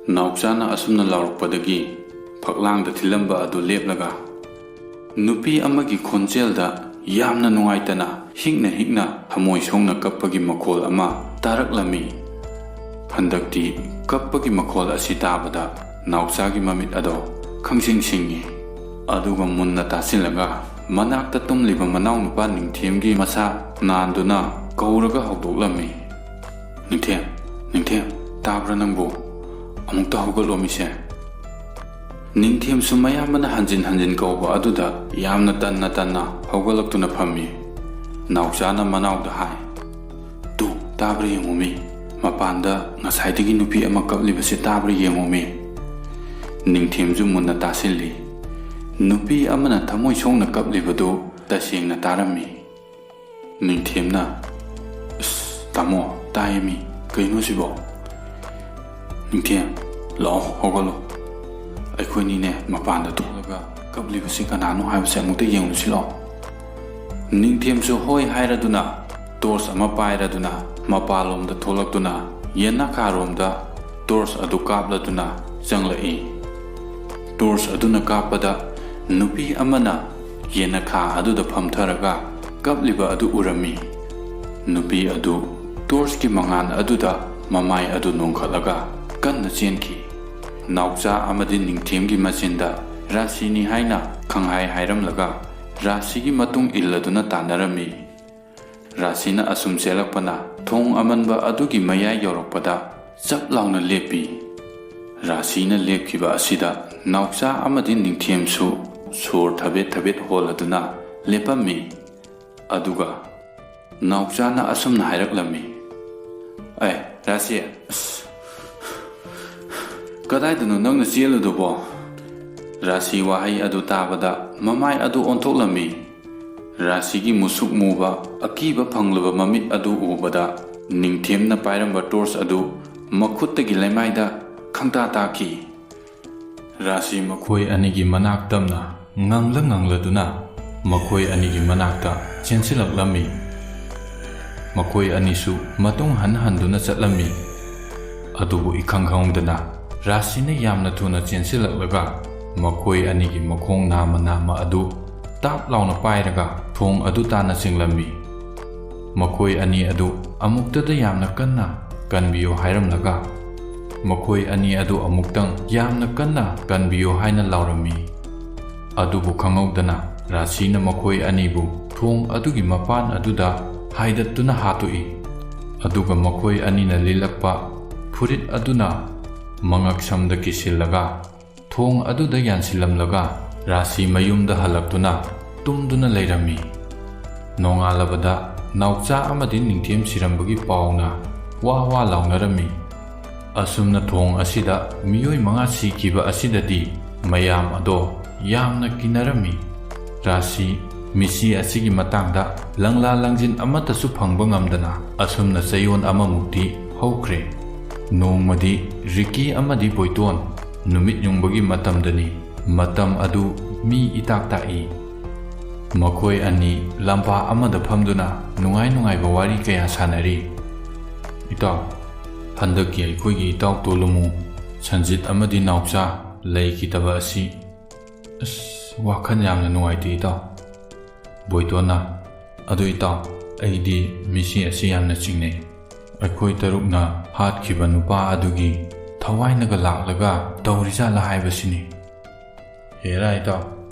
ꯅꯥꯎꯆꯥꯅ ꯑꯁꯨꯝꯅ ꯂꯥꯎꯔꯛꯄꯗꯒꯤ ꯐꯛꯂꯥꯡꯗ ꯊꯤꯜꯂꯝꯕ ꯑꯗꯨ ꯂꯦꯞꯂꯒ ꯅꯨꯄꯤ ꯑꯃꯒꯤ ꯈꯣꯟꯖꯦꯜꯗ ꯌꯥꯝꯅ ꯅꯨꯡꯉꯥꯏꯇꯅ ꯍꯤꯛꯅ ꯍꯤꯛꯅ ꯊꯃꯣꯏ ꯁꯣꯛꯅ ꯀꯞꯄꯒꯤ ꯃꯈꯣꯜ ꯑꯃ ꯇꯥꯔꯛꯂꯝꯃꯤ꯫ ꯍꯟꯗꯛꯇꯤ ꯀꯞꯄꯒꯤ ꯃꯈꯣꯜ ꯑꯁꯤ ꯇꯥꯕꯗ ꯅꯥꯎꯆꯥꯒꯤ ꯃꯃꯤꯠ ꯑꯗꯣ ꯈꯪꯁꯤꯡ ꯁꯤꯡꯉꯤ꯫ ꯑꯗꯨꯒ ꯃꯨꯟꯅ ꯇꯥꯁꯤꯜꯂꯒ ꯃꯅꯥꯛꯇ ꯇꯨꯝꯂꯤꯕ ꯃꯅꯥꯎꯅꯨꯄꯥ ꯅꯤꯡꯊꯦꯝꯒꯤ ꯃꯁꯥ ꯅꯥꯟꯗꯨꯅ ꯀꯧꯔꯒ ꯍꯧꯗꯣꯛꯂꯝꯃꯤ꯫ "ꯅꯤꯡꯊꯦꯝ, ꯅꯤꯡꯊꯦꯝ, ꯇꯥꯕ꯭ꯔꯥ ꯅꯪꯕꯨ? ꯑꯃꯨꯛꯇ ꯍꯧꯒꯠꯂꯣ ꯃꯤꯁꯦ!" ꯅꯤꯡꯊꯦꯝꯁꯨ ꯃꯌꯥꯝꯕꯅ ꯍꯟꯖꯤꯟ ꯍꯟꯖꯤꯟ ꯀꯧꯕ ꯑꯗꯨꯗ ꯌꯥꯝꯅ ꯇꯟꯅ ꯇꯟꯅ ꯍꯧꯒꯠꯂꯛꯇꯨꯅ ꯐꯝꯃꯤ꯫ ꯅꯥꯎꯆꯥꯅ ꯃꯅꯥꯎꯗ ꯍꯥꯏ, "ꯇꯨ, ꯇꯥꯕ꯭ꯔꯥ ꯌꯦꯡꯉꯨꯃꯤ, ꯃꯄꯥꯟꯗ ꯉꯁꯥꯏꯗꯒꯤ ꯅꯨꯄꯤ ꯑꯃ ꯀꯞꯂꯤꯕꯁꯦ ꯇꯥꯕ꯭ꯔꯥ ꯌꯦꯡꯉꯨꯃꯤ?" ꯅꯤꯡꯊꯦꯝꯁꯨ ꯃꯨꯟꯅ ꯇꯥꯁꯤꯜꯂꯤ꯫ ꯅꯨꯄꯤ ꯑꯃꯅ ꯊꯃꯣꯏ ꯁꯣꯛꯅ ꯀꯞꯂꯤꯕꯗꯨ ꯇꯁꯦꯡꯅ ꯇꯥꯔꯝꯃꯤ꯫ ꯅꯤꯡꯊꯦꯝꯅ, "ꯑꯁ, ꯇꯥꯃꯣ, ꯇꯥꯏꯌꯦꯃꯤ, ꯀꯩꯅꯣ ꯁꯤꯕꯣ?" ꯅꯤꯡꯊꯦꯝ, "ꯂꯥꯛꯑꯣ, ꯍꯧꯒꯠꯂꯣ꯫ ꯑꯩꯈꯣꯏꯅꯤꯅꯦ ꯃꯄꯥꯟꯗ ꯊꯣꯛꯂꯒ ꯀꯞꯂꯤꯕꯁꯤ ꯀꯅꯥꯅꯣ ꯍꯥꯏꯕꯁꯦ ꯑꯃꯨꯛꯇ ꯌꯦꯡꯂꯨꯁꯤ ꯂꯥꯛꯑꯣ꯫" ꯅꯤꯡꯊꯦꯝꯁꯨ ꯍꯣꯏ ꯍꯥꯏꯔꯗꯨꯅ ꯇꯣꯔꯆ ꯑꯃ ꯄꯥꯏꯔꯗꯨꯅ ꯃꯄꯥꯟꯂꯣꯝꯗ ꯊꯣꯛꯂꯛꯇꯨꯅ ꯌꯦꯅꯈꯥꯔꯣꯝꯗ ꯇꯣꯔꯆ ꯑꯗꯨ ꯀꯥꯞꯂꯗꯨꯅ ꯆꯪꯂꯛꯏ꯫ ꯇꯣꯔꯆ ꯑꯗꯨꯅ ꯀꯥꯞꯄꯗ ꯅꯨꯄꯤ ꯑꯃꯅ ꯌꯦꯅꯈꯥ ꯑꯗꯨꯗ ꯐꯝꯊꯔꯒ ꯀꯞꯂꯤꯕ ꯑꯗꯨ ꯎꯔꯝꯃꯤ꯫ ꯅꯨꯄꯤ ꯑꯗꯨ ꯇꯣꯔꯆꯀꯤ ꯃꯉꯥꯜ ꯑꯗꯨꯗ ꯃꯃꯥꯏ ꯑꯗꯨ ꯅꯣꯡꯈꯠꯂꯒ ꯀꯟꯅ ꯆꯦꯟꯈꯤ꯫ ꯅꯥꯎꯆꯥ ꯑꯃꯗꯤ ꯅꯤꯡꯊꯦꯝꯒꯤ ꯃꯆꯤꯟꯗ ꯔꯥꯁꯤꯅꯤ ꯍꯥꯏꯅ ꯈꯪꯍꯥꯏ ꯍꯥꯏꯔꯝꯂꯒ ꯔꯥꯁꯤꯒꯤ ꯃꯇꯨꯡ ꯏꯜꯂꯗꯨꯅ ꯇꯥꯟꯅꯔꯝꯃꯤ꯫ ꯔꯥꯁꯤꯅ ꯑꯁꯨꯝ ꯆꯦꯜꯂꯛꯄꯅ ꯊꯣꯡ ꯑꯃꯟꯕ ꯑꯗꯨꯒꯤ ꯃꯌꯥꯏ ꯌꯧꯔꯛꯄꯗ ꯆꯞ ꯂꯥꯎꯅ ꯂꯦꯞꯄꯤ꯫ ꯔꯥꯁꯤꯅ ꯂꯦꯞꯈꯤꯕ ꯑꯁꯤꯗ ꯅꯥꯎꯆꯥ ꯑꯃꯗꯤ ꯅꯤꯡꯊꯦꯝꯁꯨ ꯁꯣꯔ ꯊꯕꯦꯠ ꯊꯕꯦꯠ ꯍꯣꯜꯂꯗꯨꯅ ꯂꯦꯞꯄꯝꯃꯤ꯫ ꯑꯗꯨꯒ ꯅꯥꯎꯆꯥꯅ ꯑꯁꯨꯝꯅ ꯍꯥꯏꯔꯛꯂꯝꯃꯤ, "ꯑꯦ, ꯔꯥꯁꯤ, ꯑꯁ, ꯀꯗꯥꯏꯗꯅꯣ ꯅꯪꯅ ꯆꯦꯜꯂꯨꯗꯨꯕꯣ?" ꯔꯥꯁꯤ ꯋꯥꯍꯩ ꯑꯗꯨ ꯇꯥꯕꯗ ꯃꯃꯥꯏ ꯑꯗꯨ ꯑꯣꯟꯊꯣꯛꯂꯝꯃꯤ꯫ ꯔꯥꯁꯤꯒꯤ ꯃꯨꯁꯨꯛ ꯃꯨꯕ, ꯑꯀꯤꯕ ꯐꯪꯂꯕ ꯃꯃꯤꯠ ꯑꯗꯨ ꯎꯕꯗ ꯅꯤꯡꯊꯦꯝꯅ ꯄꯥꯏꯔꯝꯕ ꯇꯣꯔꯆ ꯑꯗꯨ ꯃꯈꯨꯠꯇꯒꯤ ꯂꯩꯃꯥꯏꯗ ꯈꯪꯇꯥ ꯇꯥꯈꯤ꯫ ꯔꯥꯁꯤ ꯃꯈꯣꯏ ꯑꯅꯤꯒꯤ ꯃꯅꯥꯛ ꯇꯝꯅ ꯉꯪꯂ ꯉꯪꯂꯗꯨꯅ ꯃꯈꯣꯏ ꯑꯅꯤꯒꯤ ꯃꯅꯥꯛꯇ ꯆꯦꯟꯁꯤꯜꯂꯛꯂꯝꯃꯤ꯫ ꯃꯈꯣꯏ ꯑꯅꯤꯁꯨ ꯃꯇꯨꯡ ꯍꯟ ꯍꯟꯗꯨꯅ ꯆꯠꯂꯝꯃꯤ꯫ ꯑꯗꯨꯕꯨ ꯏꯈꯪ ꯈꯪꯍꯧꯗꯅ ꯔꯥꯁꯤꯅ ꯌꯥꯝꯅ ꯊꯨꯅ ꯆꯦꯟꯁꯤꯜꯂꯛꯂꯒ ꯃꯈꯣꯏ ꯑꯅꯤꯒꯤ ꯃꯈꯣꯡ ꯅꯥꯝꯃ ꯅꯥꯝꯃ ꯑꯗꯨ ꯇꯥꯞ ꯂꯥꯎꯅ ꯄꯥꯏꯔꯒ ꯊꯣꯡ ꯑꯗꯨ ꯇꯥꯟꯅ ꯆꯤꯡꯂꯝꯃꯤ꯫ ꯃꯈꯣꯏ ꯑꯅꯤ ꯑꯗꯨ ꯑꯃꯨꯛꯇꯗ ꯌꯥꯝꯅ ꯀꯟꯅ "ꯀꯟꯕꯤꯌꯨ" ꯍꯥꯏꯔꯝꯂꯒ ꯃꯈꯣꯏ ꯑꯅꯤ ꯑꯗꯨ ꯑꯃꯨꯛꯇꯪ ꯌꯥꯝꯅ ꯀꯟꯅ "ꯀꯟꯕꯤꯌꯨ" ꯍꯥꯏꯅ ꯂꯥꯎꯔꯝꯃꯤ꯫ ꯑꯗꯨꯕꯨ ꯈꯪꯍꯧꯗꯅ ꯔꯥꯁꯤꯅ ꯃꯈꯣꯏ ꯑꯅꯤꯕꯨ ꯊꯣꯡ ꯑꯗꯨꯒꯤ ꯃꯄꯥꯟ ꯑꯗꯨꯗ ꯍꯥꯏꯗꯠꯇꯨꯅ ꯍꯥꯠꯇꯣꯛꯏ꯫ ꯑꯗꯨꯒ ꯃꯈꯣꯏ ꯑꯅꯤꯅ ꯂꯤꯠꯂꯛꯄ ꯐꯨꯔꯤꯠ ꯑꯗꯨꯅ ꯃꯉꯛ ꯁꯝꯗ ꯀꯤꯁꯤꯜꯂꯒ ꯊꯣꯡ ꯑꯗꯨꯗ ꯌꯥꯟꯁꯤꯜꯂꯝꯂꯒ ꯔꯥꯁꯤ ꯃꯌꯨꯝꯗ ꯍꯜꯂꯛꯇꯨꯅ ꯇꯨꯝꯗꯨꯅ ꯂꯩꯔꯝꯃꯤ꯫ ꯅꯣꯡꯉꯥꯜꯂꯕꯗ ꯅꯥꯎꯆꯥ ꯑꯃꯗꯤ ꯅꯤꯡꯊꯦꯝ ꯁꯤꯔꯝꯕꯒꯤ ꯄꯥꯎꯅ ꯋꯥ ꯋꯥ ꯂꯥꯎꯅꯔꯝꯃꯤ꯫ ꯑꯁꯨꯝꯅ ꯊꯣꯡ ꯑꯁꯤꯗ ꯃꯤꯑꯣꯏ ꯃꯉꯥ ꯁꯤꯈꯤꯕ ꯑꯁꯤꯗꯗꯤ ꯃꯌꯥꯝ ꯑꯗꯣ ꯌꯥꯝꯅ ꯀꯤꯅꯔꯝꯃꯤ꯫ ꯔꯥꯁꯤ ꯃꯤꯁꯤ ꯑꯁꯤꯒꯤ ꯃꯇꯥꯡꯗ ꯂꯪꯂꯥ ꯂꯪꯖꯤꯟ ꯑꯃꯠꯇꯁꯨ ꯐꯪꯕ ꯉꯝꯗꯅ ꯑꯁꯨꯝꯅ ꯆꯌꯣꯜ ꯑꯃꯃꯨꯛꯇꯤ ꯍꯧꯈ꯭ꯔꯦ꯫ ꯅꯣꯡꯃꯗꯤ ꯔꯤꯀꯤ ꯑꯃꯗꯤ ꯕꯣꯏꯇꯣꯟ ꯅꯨꯃꯤꯠ ꯌꯨꯡꯕꯒꯤ ꯃꯇꯝꯗꯅꯤ꯫ ꯃꯇꯝ ꯑꯗꯨ ꯃꯤ ꯏꯇꯥꯛ ꯇꯥꯛꯏ꯫ ꯃꯈꯣꯏ ꯑꯅꯤ ꯂꯝꯄꯥꯛ ꯑꯃꯗ ꯐꯝꯗꯨꯅ ꯅꯨꯡꯉꯥꯏ ꯅꯨꯡꯉꯥꯏꯕ ꯋꯥꯔꯤ ꯀꯌꯥ ꯁꯥꯟꯅꯔꯤ꯫ "ꯏꯇꯥꯎ, ꯍꯟꯗꯛꯀꯤ ꯑꯩꯈꯣꯏꯒꯤ ꯏꯇꯥꯎ ꯇꯣꯂꯨꯃꯨ, ꯁꯟꯖꯤꯠ ꯑꯃꯗꯤ ꯅꯥꯎꯆꯥ ꯂꯩꯈꯤꯗꯕ ꯑꯁꯤ, ꯑꯁ, ꯋꯥꯈꯜ ꯌꯥꯝꯅ ꯅꯨꯡꯉꯥꯏꯇꯦ ꯏꯇꯥꯎ꯫" ꯕꯣꯏꯇꯣꯟꯅ, "ꯑꯗꯨ ꯏꯇꯥꯎ, ꯑꯩꯗꯤ ꯃꯤꯁꯤ ꯑꯁꯤ ꯌꯥꯝꯅ ꯆꯤꯡꯅꯩ꯫ ꯑꯩꯈꯣꯏ ꯇꯔꯨꯛꯅ ꯍꯥꯠꯈꯤꯕ ꯅꯨꯄꯥ ꯑꯗꯨꯒꯤ ꯊꯋꯥꯏꯅꯒ ꯂꯥꯛꯂꯒ ꯇꯧꯔꯤꯖꯥꯠꯂ ꯍꯥꯏꯕꯁꯤꯅꯤ꯫ ꯍꯦꯔꯥ ꯏꯇꯥꯎ,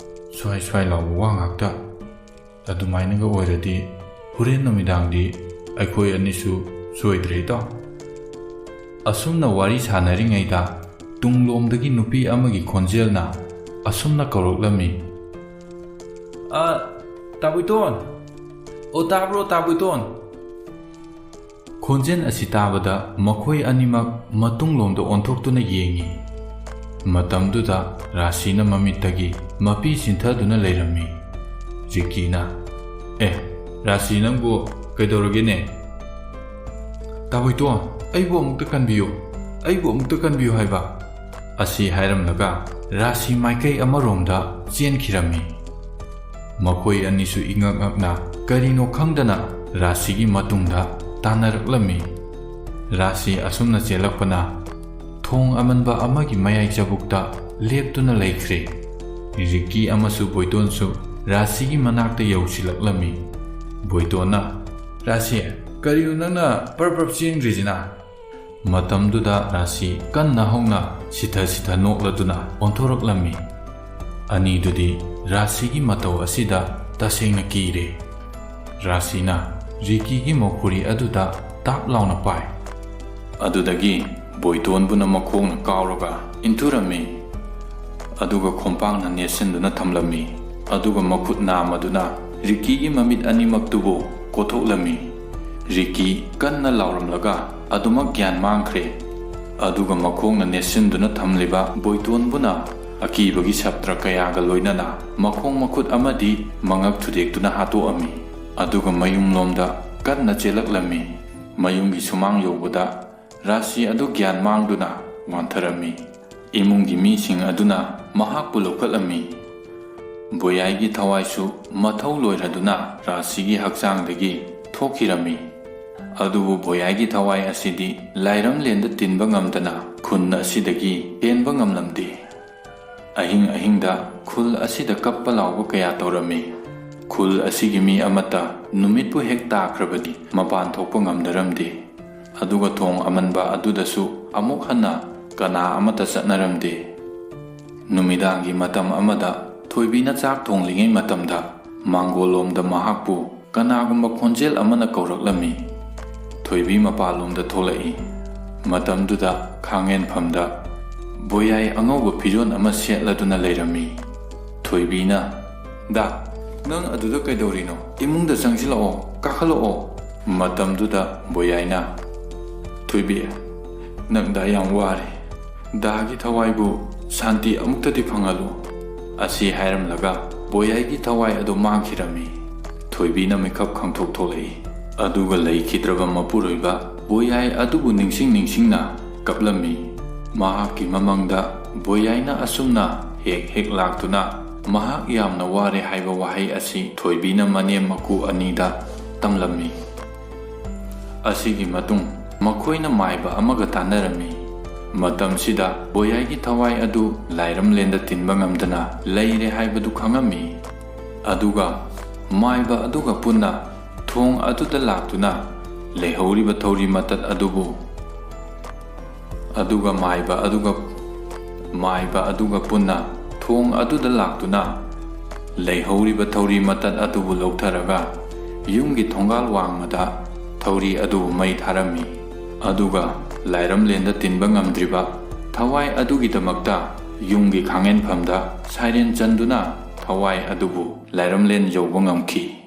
ꯁ꯭ꯋꯥꯏ ꯁ꯭ꯋꯥꯏ ꯂꯥꯎꯕ ꯋꯥ ꯉꯥꯛꯇ꯫ ꯑꯗꯨꯃꯥꯏꯅꯒ ꯑꯣꯏꯔꯗꯤ ꯍꯣꯔꯦꯟ ꯅꯨꯃꯤꯗꯥꯡꯗꯤ ꯑꯩꯈꯣꯏ ꯑꯅꯤꯁꯨ ꯁꯣꯏꯗ꯭ꯔꯦ ꯏꯇꯥꯎ꯫ ꯑꯁꯨꯝꯅ ꯋꯥꯔꯤ ꯁꯥꯟꯅꯔꯤꯉꯩꯗ ꯇꯨꯡꯂꯣꯝꯗꯒꯤ ꯅꯨꯄꯤ ꯑꯃꯒꯤ ꯈꯣꯟꯖꯦꯜꯅ ꯑꯁꯨꯝꯅ ꯀꯧꯔꯛꯂꯝꯃꯤ, "ꯑ, ꯇꯥꯕꯨꯏꯇꯣꯟ! ꯑꯣ, ꯇꯥꯕ꯭ꯔꯣ, ꯇꯥꯕꯨꯏꯇꯣꯟ?" ꯈꯣꯟꯖꯦꯜ ꯑꯁꯤ ꯇꯥꯕꯗ ꯃꯈꯣꯏ ꯑꯅꯤꯃꯛ ꯃꯇꯨꯡꯂꯣꯝꯗ ꯑꯣꯟꯊꯣꯛꯇꯨꯅ ꯌꯦꯡꯉꯤ꯫ ꯃꯇꯝꯗꯨꯗ ꯔꯥꯁꯤꯅ ꯃꯃꯤꯠꯇꯒꯤ ꯃꯄꯤ ꯆꯤꯟꯊꯗꯨꯅ ꯂꯩꯔꯝꯃꯤ꯫ ꯔꯤꯀꯤꯅ, "ꯑꯦ, ꯔꯥꯁꯤ, ꯅꯪꯕꯨ ꯀꯩꯗꯧꯔꯒꯦꯅꯦ?" "ꯇꯥꯕꯣꯏꯇꯣꯟ, ꯑꯩꯕꯨ ꯑꯃꯨꯛꯇ ꯀꯟꯕꯤꯌꯨ, ꯑꯩꯕꯨ ꯑꯃꯨꯛꯇ ꯀꯟꯕꯤꯌꯨ ꯍꯥꯏꯕ," ꯑꯁꯤ ꯍꯥꯏꯔꯝꯂꯒ ꯔꯥꯁꯤ ꯃꯥꯏꯀꯩ ꯑꯃꯔꯣꯝꯗ ꯆꯦꯟꯈꯤꯔꯝꯃꯤ꯫ ꯃꯈꯣꯏ ꯑꯅꯤꯁꯨ ꯏꯉꯛ ꯉꯛꯅ ꯀꯔꯤꯅꯣ ꯈꯪꯗꯅ ꯔꯥꯁꯤꯒꯤ ꯃꯇꯨꯡꯗ ꯇꯥꯟꯅꯔꯛꯂꯝꯃꯤ꯫ ꯔꯥꯁꯤ ꯑꯁꯨꯝꯅ ꯆꯦꯜꯂꯛꯄꯅ ꯊꯣꯡ ꯑꯃꯟꯕ ꯑꯃꯒꯤ ꯃꯌꯥꯏ ꯆꯕꯨꯛꯇ ꯂꯦꯞꯇꯨꯅ ꯂꯩꯈ꯭ꯔꯦ꯫ ꯔꯤꯀꯤ ꯑꯃꯁꯨ ꯕꯣꯏꯇꯣꯟꯁꯨ ꯔꯥꯁꯤꯒꯤ ꯃꯅꯥꯛꯇ ꯌꯧꯁꯤꯜꯂꯛꯂꯝꯃꯤ꯫ ꯕꯣꯏꯇꯣꯟꯅ, "ꯔꯥꯁꯤ, ꯀꯔꯤꯅꯣ ꯅꯪꯅ ꯄꯔꯞ ꯄꯔꯞ ꯆꯦꯟꯈ꯭ꯔꯤꯁꯤꯅ?" ꯃꯇꯝꯗꯨꯗ ꯔꯥꯁꯤ ꯀꯟꯅ ꯍꯧꯅ ꯁꯤꯊ ꯁꯤꯊ ꯅꯣꯛꯂꯗꯨꯅ ꯑꯣꯟꯊꯣꯔꯛꯂꯝꯃꯤ꯫ ꯑꯅꯤꯗꯨꯗꯤ ꯔꯥꯁꯤꯒꯤ ꯃꯇꯧ ꯑꯁꯤꯗ ꯇꯁꯦꯡꯅ ꯀꯤꯔꯦ꯫ ꯔꯥꯁꯤꯅ ꯔꯤꯀꯤꯒꯤ ꯃꯈꯨꯔꯤ ꯑꯗꯨꯗ ꯇꯥꯞ ꯂꯥꯎꯅ ꯄꯥꯏ꯫ ꯑꯗꯨꯗꯒꯤ ꯕꯣꯏꯇꯣꯟꯕꯨꯅ ꯃꯈꯣꯡꯅ ꯀꯥꯎꯔꯒ ꯏꯟꯊꯨꯔꯝꯃꯤ꯫ ꯑꯗꯨꯒ ꯈꯣꯡꯄꯥꯛꯅ ꯅꯦꯠꯁꯤꯟꯗꯨꯅ ꯊꯝꯂꯝꯃꯤ꯫ ꯑꯗꯨꯒ ꯃꯈꯨꯠ ꯅꯥꯝꯃꯗꯨꯅ ꯔꯤꯀꯤꯒꯤ ꯃꯃꯤꯠ ꯑꯅꯤꯃꯛꯇꯨꯕꯨ ꯀꯣꯊꯣꯛꯂꯝꯃꯤ꯫ ꯔꯤꯀꯤ ꯀꯟꯅ ꯂꯥꯎꯔꯝꯂꯒ ꯑꯗꯨꯃꯛ ꯒ꯭ꯌꯥꯟ ꯃꯥꯡꯈ꯭ꯔꯦ꯫ ꯑꯗꯨꯒ ꯃꯈꯣꯡꯅ ꯅꯦꯠꯁꯤꯟꯗꯨꯅ ꯊꯝꯂꯤꯕ ꯕꯣꯏꯇꯣꯟꯕꯨꯅ ꯑꯀꯤꯕꯒꯤ ꯁꯞꯇ꯭ꯔ ꯀꯌꯥꯒ ꯂꯣꯏꯅꯅ ꯃꯈꯣꯡ ꯃꯈꯨꯠ ꯑꯃꯗꯤ ꯃꯉꯛ ꯊꯨꯗꯦꯛꯇꯨꯅ ꯍꯥꯠꯇꯣꯛꯑꯝꯃꯤ꯫ ꯑꯗꯨꯒ ꯃꯌꯨꯝꯂꯣꯝꯗ ꯀꯟꯅ ꯆꯦꯜꯂꯛꯂꯝꯃꯤ꯫ ꯃꯌꯨꯝꯒꯤ ꯁꯨꯃꯥꯡ ꯌꯧꯕꯗ ꯔꯥꯁꯤ ꯑꯗꯨ ꯒ꯭ꯌꯥꯟ ꯃꯥꯡꯗꯨꯅ ꯋꯥꯟꯊꯔꯝꯃꯤ꯫ ꯏꯃꯨꯡꯒꯤ ꯃꯤꯁꯤꯡ ꯑꯗꯨꯅ ꯃꯍꯥꯛꯄꯨ ꯂꯧꯈꯠꯂꯝꯃꯤ꯫ ꯕꯣꯌꯥꯏꯒꯤ ꯊꯋꯥꯏꯁꯨ ꯃꯊꯧ ꯂꯣꯏꯔꯗꯨꯅ ꯔꯥꯁꯤꯒꯤ ꯍꯛꯆꯥꯡꯗꯒꯤ ꯊꯣꯛꯈꯤꯔꯝꯃꯤ꯫ ꯑꯗꯨꯕꯨ ꯕꯣꯌꯥꯏꯒꯤ ꯊꯋꯥꯏ ꯑꯁꯤꯗꯤ ꯂꯥꯏꯔꯝꯂꯦꯟꯗ ꯇꯤꯟꯕ ꯉꯝꯗꯅ ꯈꯨꯟ ꯑꯁꯤꯗꯒꯤ ꯍꯦꯟꯕ ꯉꯝꯂꯝꯗꯦ꯫ ꯑꯍꯤꯡ ꯑꯍꯤꯡꯗ ꯈꯨꯜ ꯑꯁꯤꯗ ꯀꯞꯄ ꯂꯥꯎꯕ ꯀꯌꯥ ꯇꯧꯔꯝꯃꯤ꯫ ꯈꯨꯜ ꯑꯁꯤꯒꯤ ꯃꯤ ꯑꯃꯠꯇ ꯅꯨꯃꯤꯠꯄꯨ ꯍꯦꯛ ꯇꯥꯈ꯭ꯔꯕꯗꯤ ꯃꯄꯥꯟ ꯊꯣꯛꯄ ꯉꯝꯅꯔꯝꯗꯦ꯫ ꯑꯗꯨꯒ ꯊꯣꯡ ꯑꯃꯟꯕ ꯑꯗꯨꯗꯁꯨ ꯑꯃꯨꯛ ꯍꯟꯅ ꯀꯅꯥ ꯑꯃꯠꯇ ꯆꯠꯅꯔꯝꯗꯦ꯫ ꯅꯨꯃꯤꯗꯥꯡꯒꯤ ꯃꯇꯝ ꯑꯃꯗ ꯊꯣꯏꯕꯤꯅ ꯆꯥꯛ ꯊꯣꯡꯂꯤꯉꯩ ꯃꯇꯝꯗ ꯃꯥꯡꯒꯣꯜꯂꯣꯝꯗ ꯃꯍꯥꯛꯄꯨ ꯀꯅꯥꯒꯨꯝꯕ ꯈꯣꯟꯖꯦꯜ ꯑꯃꯅ ꯀꯧꯔꯛꯂꯝꯃꯤ꯫ ꯊꯣꯏꯕꯤ ꯃꯄꯥꯟꯂꯣꯝꯗ ꯊꯣꯛꯂꯛꯏ꯫ ꯃꯇꯝꯗꯨꯗ ꯈꯥꯡꯉꯦꯟꯐꯝꯗ ꯕꯣꯌꯥꯏ ꯑꯉꯧꯕ ꯐꯤꯖꯣꯜ ꯑꯃ ꯁꯦꯠꯂꯗꯨꯅ ꯂꯩꯔꯝꯃꯤ꯫ ꯊꯣꯏꯕꯤꯅ, "ꯗꯥ, ꯅꯪ ꯑꯗꯨꯗ ꯀꯩꯗꯧꯔꯤꯅꯣ? ꯏꯃꯨꯡꯗ ꯆꯪꯁꯤꯜꯂꯛꯑꯣ, ꯀꯥꯈꯠꯂꯛꯑꯣ꯫" ꯃꯇꯝꯗꯨꯗ ꯕꯣꯌꯥꯏꯅ, "ꯊꯣꯏꯕꯤ, ꯅꯪ ꯗꯥ ꯌꯥꯝ ꯋꯥꯔꯦ꯫ ꯗꯥꯒꯤ ꯊꯋꯥꯏꯕꯨ ꯁꯥꯟꯇꯤ ꯑꯃꯨꯛꯇꯗꯤ ꯐꯪꯍꯜꯂꯨ꯫" ꯑꯁꯤ ꯍꯥꯏꯔꯝꯂꯒ ꯕꯣꯌꯥꯏꯒꯤ ꯊꯋꯥꯏ ꯑꯗꯨ ꯃꯥꯡꯈꯤꯔꯝꯃꯤ꯫ ꯊꯣꯏꯕꯤꯅ ꯃꯤꯀꯞ ꯈꯪꯊꯣꯛ ꯊꯣꯛꯂꯛꯏ꯫ ꯑꯗꯨꯒ ꯂꯩꯈꯤꯗ꯭ꯔꯕ ꯃꯄꯨꯔꯣꯏꯕ ꯕꯣꯌꯥꯏ ꯑꯗꯨꯕꯨ ꯅꯤꯡꯁꯤꯡ ꯅꯤꯡꯁꯤꯡꯅ ꯀꯞꯂꯝꯃꯤ꯫ ꯃꯍꯥꯛꯀꯤ ꯃꯃꯪꯗ ꯕꯣꯌꯥꯏꯅ ꯑꯁꯨꯝꯅ ꯍꯦꯛ ꯍꯦꯛ ꯂꯥꯛꯇꯨꯅ ꯃꯍꯥꯛ ꯌꯥꯝꯅ ꯋꯥꯔꯦ ꯍꯥꯏꯕ ꯋꯥꯍꯩ ꯑꯁꯤ ꯊꯣꯏꯕꯤꯅ ꯃꯅꯦꯝ ꯃꯀꯨ ꯑꯅꯤꯗ ꯇꯝꯂꯝꯃꯤ꯫ ꯑꯁꯤꯒꯤ ꯃꯇꯨꯡ ꯃꯈꯣꯏꯅ ꯃꯥꯏꯕ ꯑꯃꯒ ꯇꯥꯟꯅꯔꯝꯃꯤ꯫ ꯃꯇꯝꯁꯤꯗ ꯕꯣꯌꯥꯏꯒꯤ ꯊꯋꯥꯏ ꯑꯗꯨ ꯂꯥꯏꯔꯝꯂꯦꯟꯗ ꯇꯤꯟꯕ ꯉꯝꯗꯅ ꯂꯩꯔꯦ ꯍꯥꯏꯕꯗꯨ ꯈꯪꯉꯝꯃꯤ꯫ ꯑꯗꯨꯒ ꯃꯥꯏꯕ ꯑꯗꯨꯒ ꯄꯨꯟꯅ ꯊꯣꯡ ꯑꯗꯨꯗ ꯂꯥꯛꯇꯨꯅ ꯂꯩꯍꯧꯔꯤꯕ ꯊꯧꯔꯤ ꯃꯇꯠ ꯑꯗꯨꯕꯨ, ꯑꯗꯨꯒ ꯃꯥꯏꯕ ꯑꯗꯨꯒ, ꯃꯥꯏꯕ ꯑꯗꯨꯒ ꯄꯨꯟꯅ ꯊꯣꯡ ꯑꯗꯨꯗ ꯂꯥꯛꯇꯨꯅ ꯂꯩꯍꯧꯔꯤꯕ ꯊꯧꯔꯤ ꯃꯇꯠ ꯑꯗꯨꯕꯨ ꯂꯧꯊꯔꯒ ꯌꯨꯝꯒꯤ ꯊꯣꯡꯒꯥꯜ ꯋꯥꯡꯃꯗ ꯊꯧꯔꯤ ꯑꯗꯨꯕꯨ ꯃꯩ ꯊꯥꯔꯝꯃꯤ꯫ ꯑꯗꯨꯒ ꯂꯥꯏꯔꯝꯂꯦꯟꯗ ꯇꯤꯟꯕ ꯉꯝꯗ꯭ꯔꯤꯕ ꯊꯋꯥꯏ ꯑꯗꯨꯒꯤꯗꯃꯛꯇ ꯌꯨꯝꯒꯤ ꯈꯥꯡꯉꯦꯟꯐꯝꯗ ꯁꯥꯏꯔꯦꯟ ꯆꯟꯗꯨꯅ ꯊꯋꯥꯏ ꯑꯗꯨꯕꯨ ꯂꯥꯏꯔꯝꯂꯦꯟ ꯌꯧꯕ ꯉꯝꯈꯤ꯫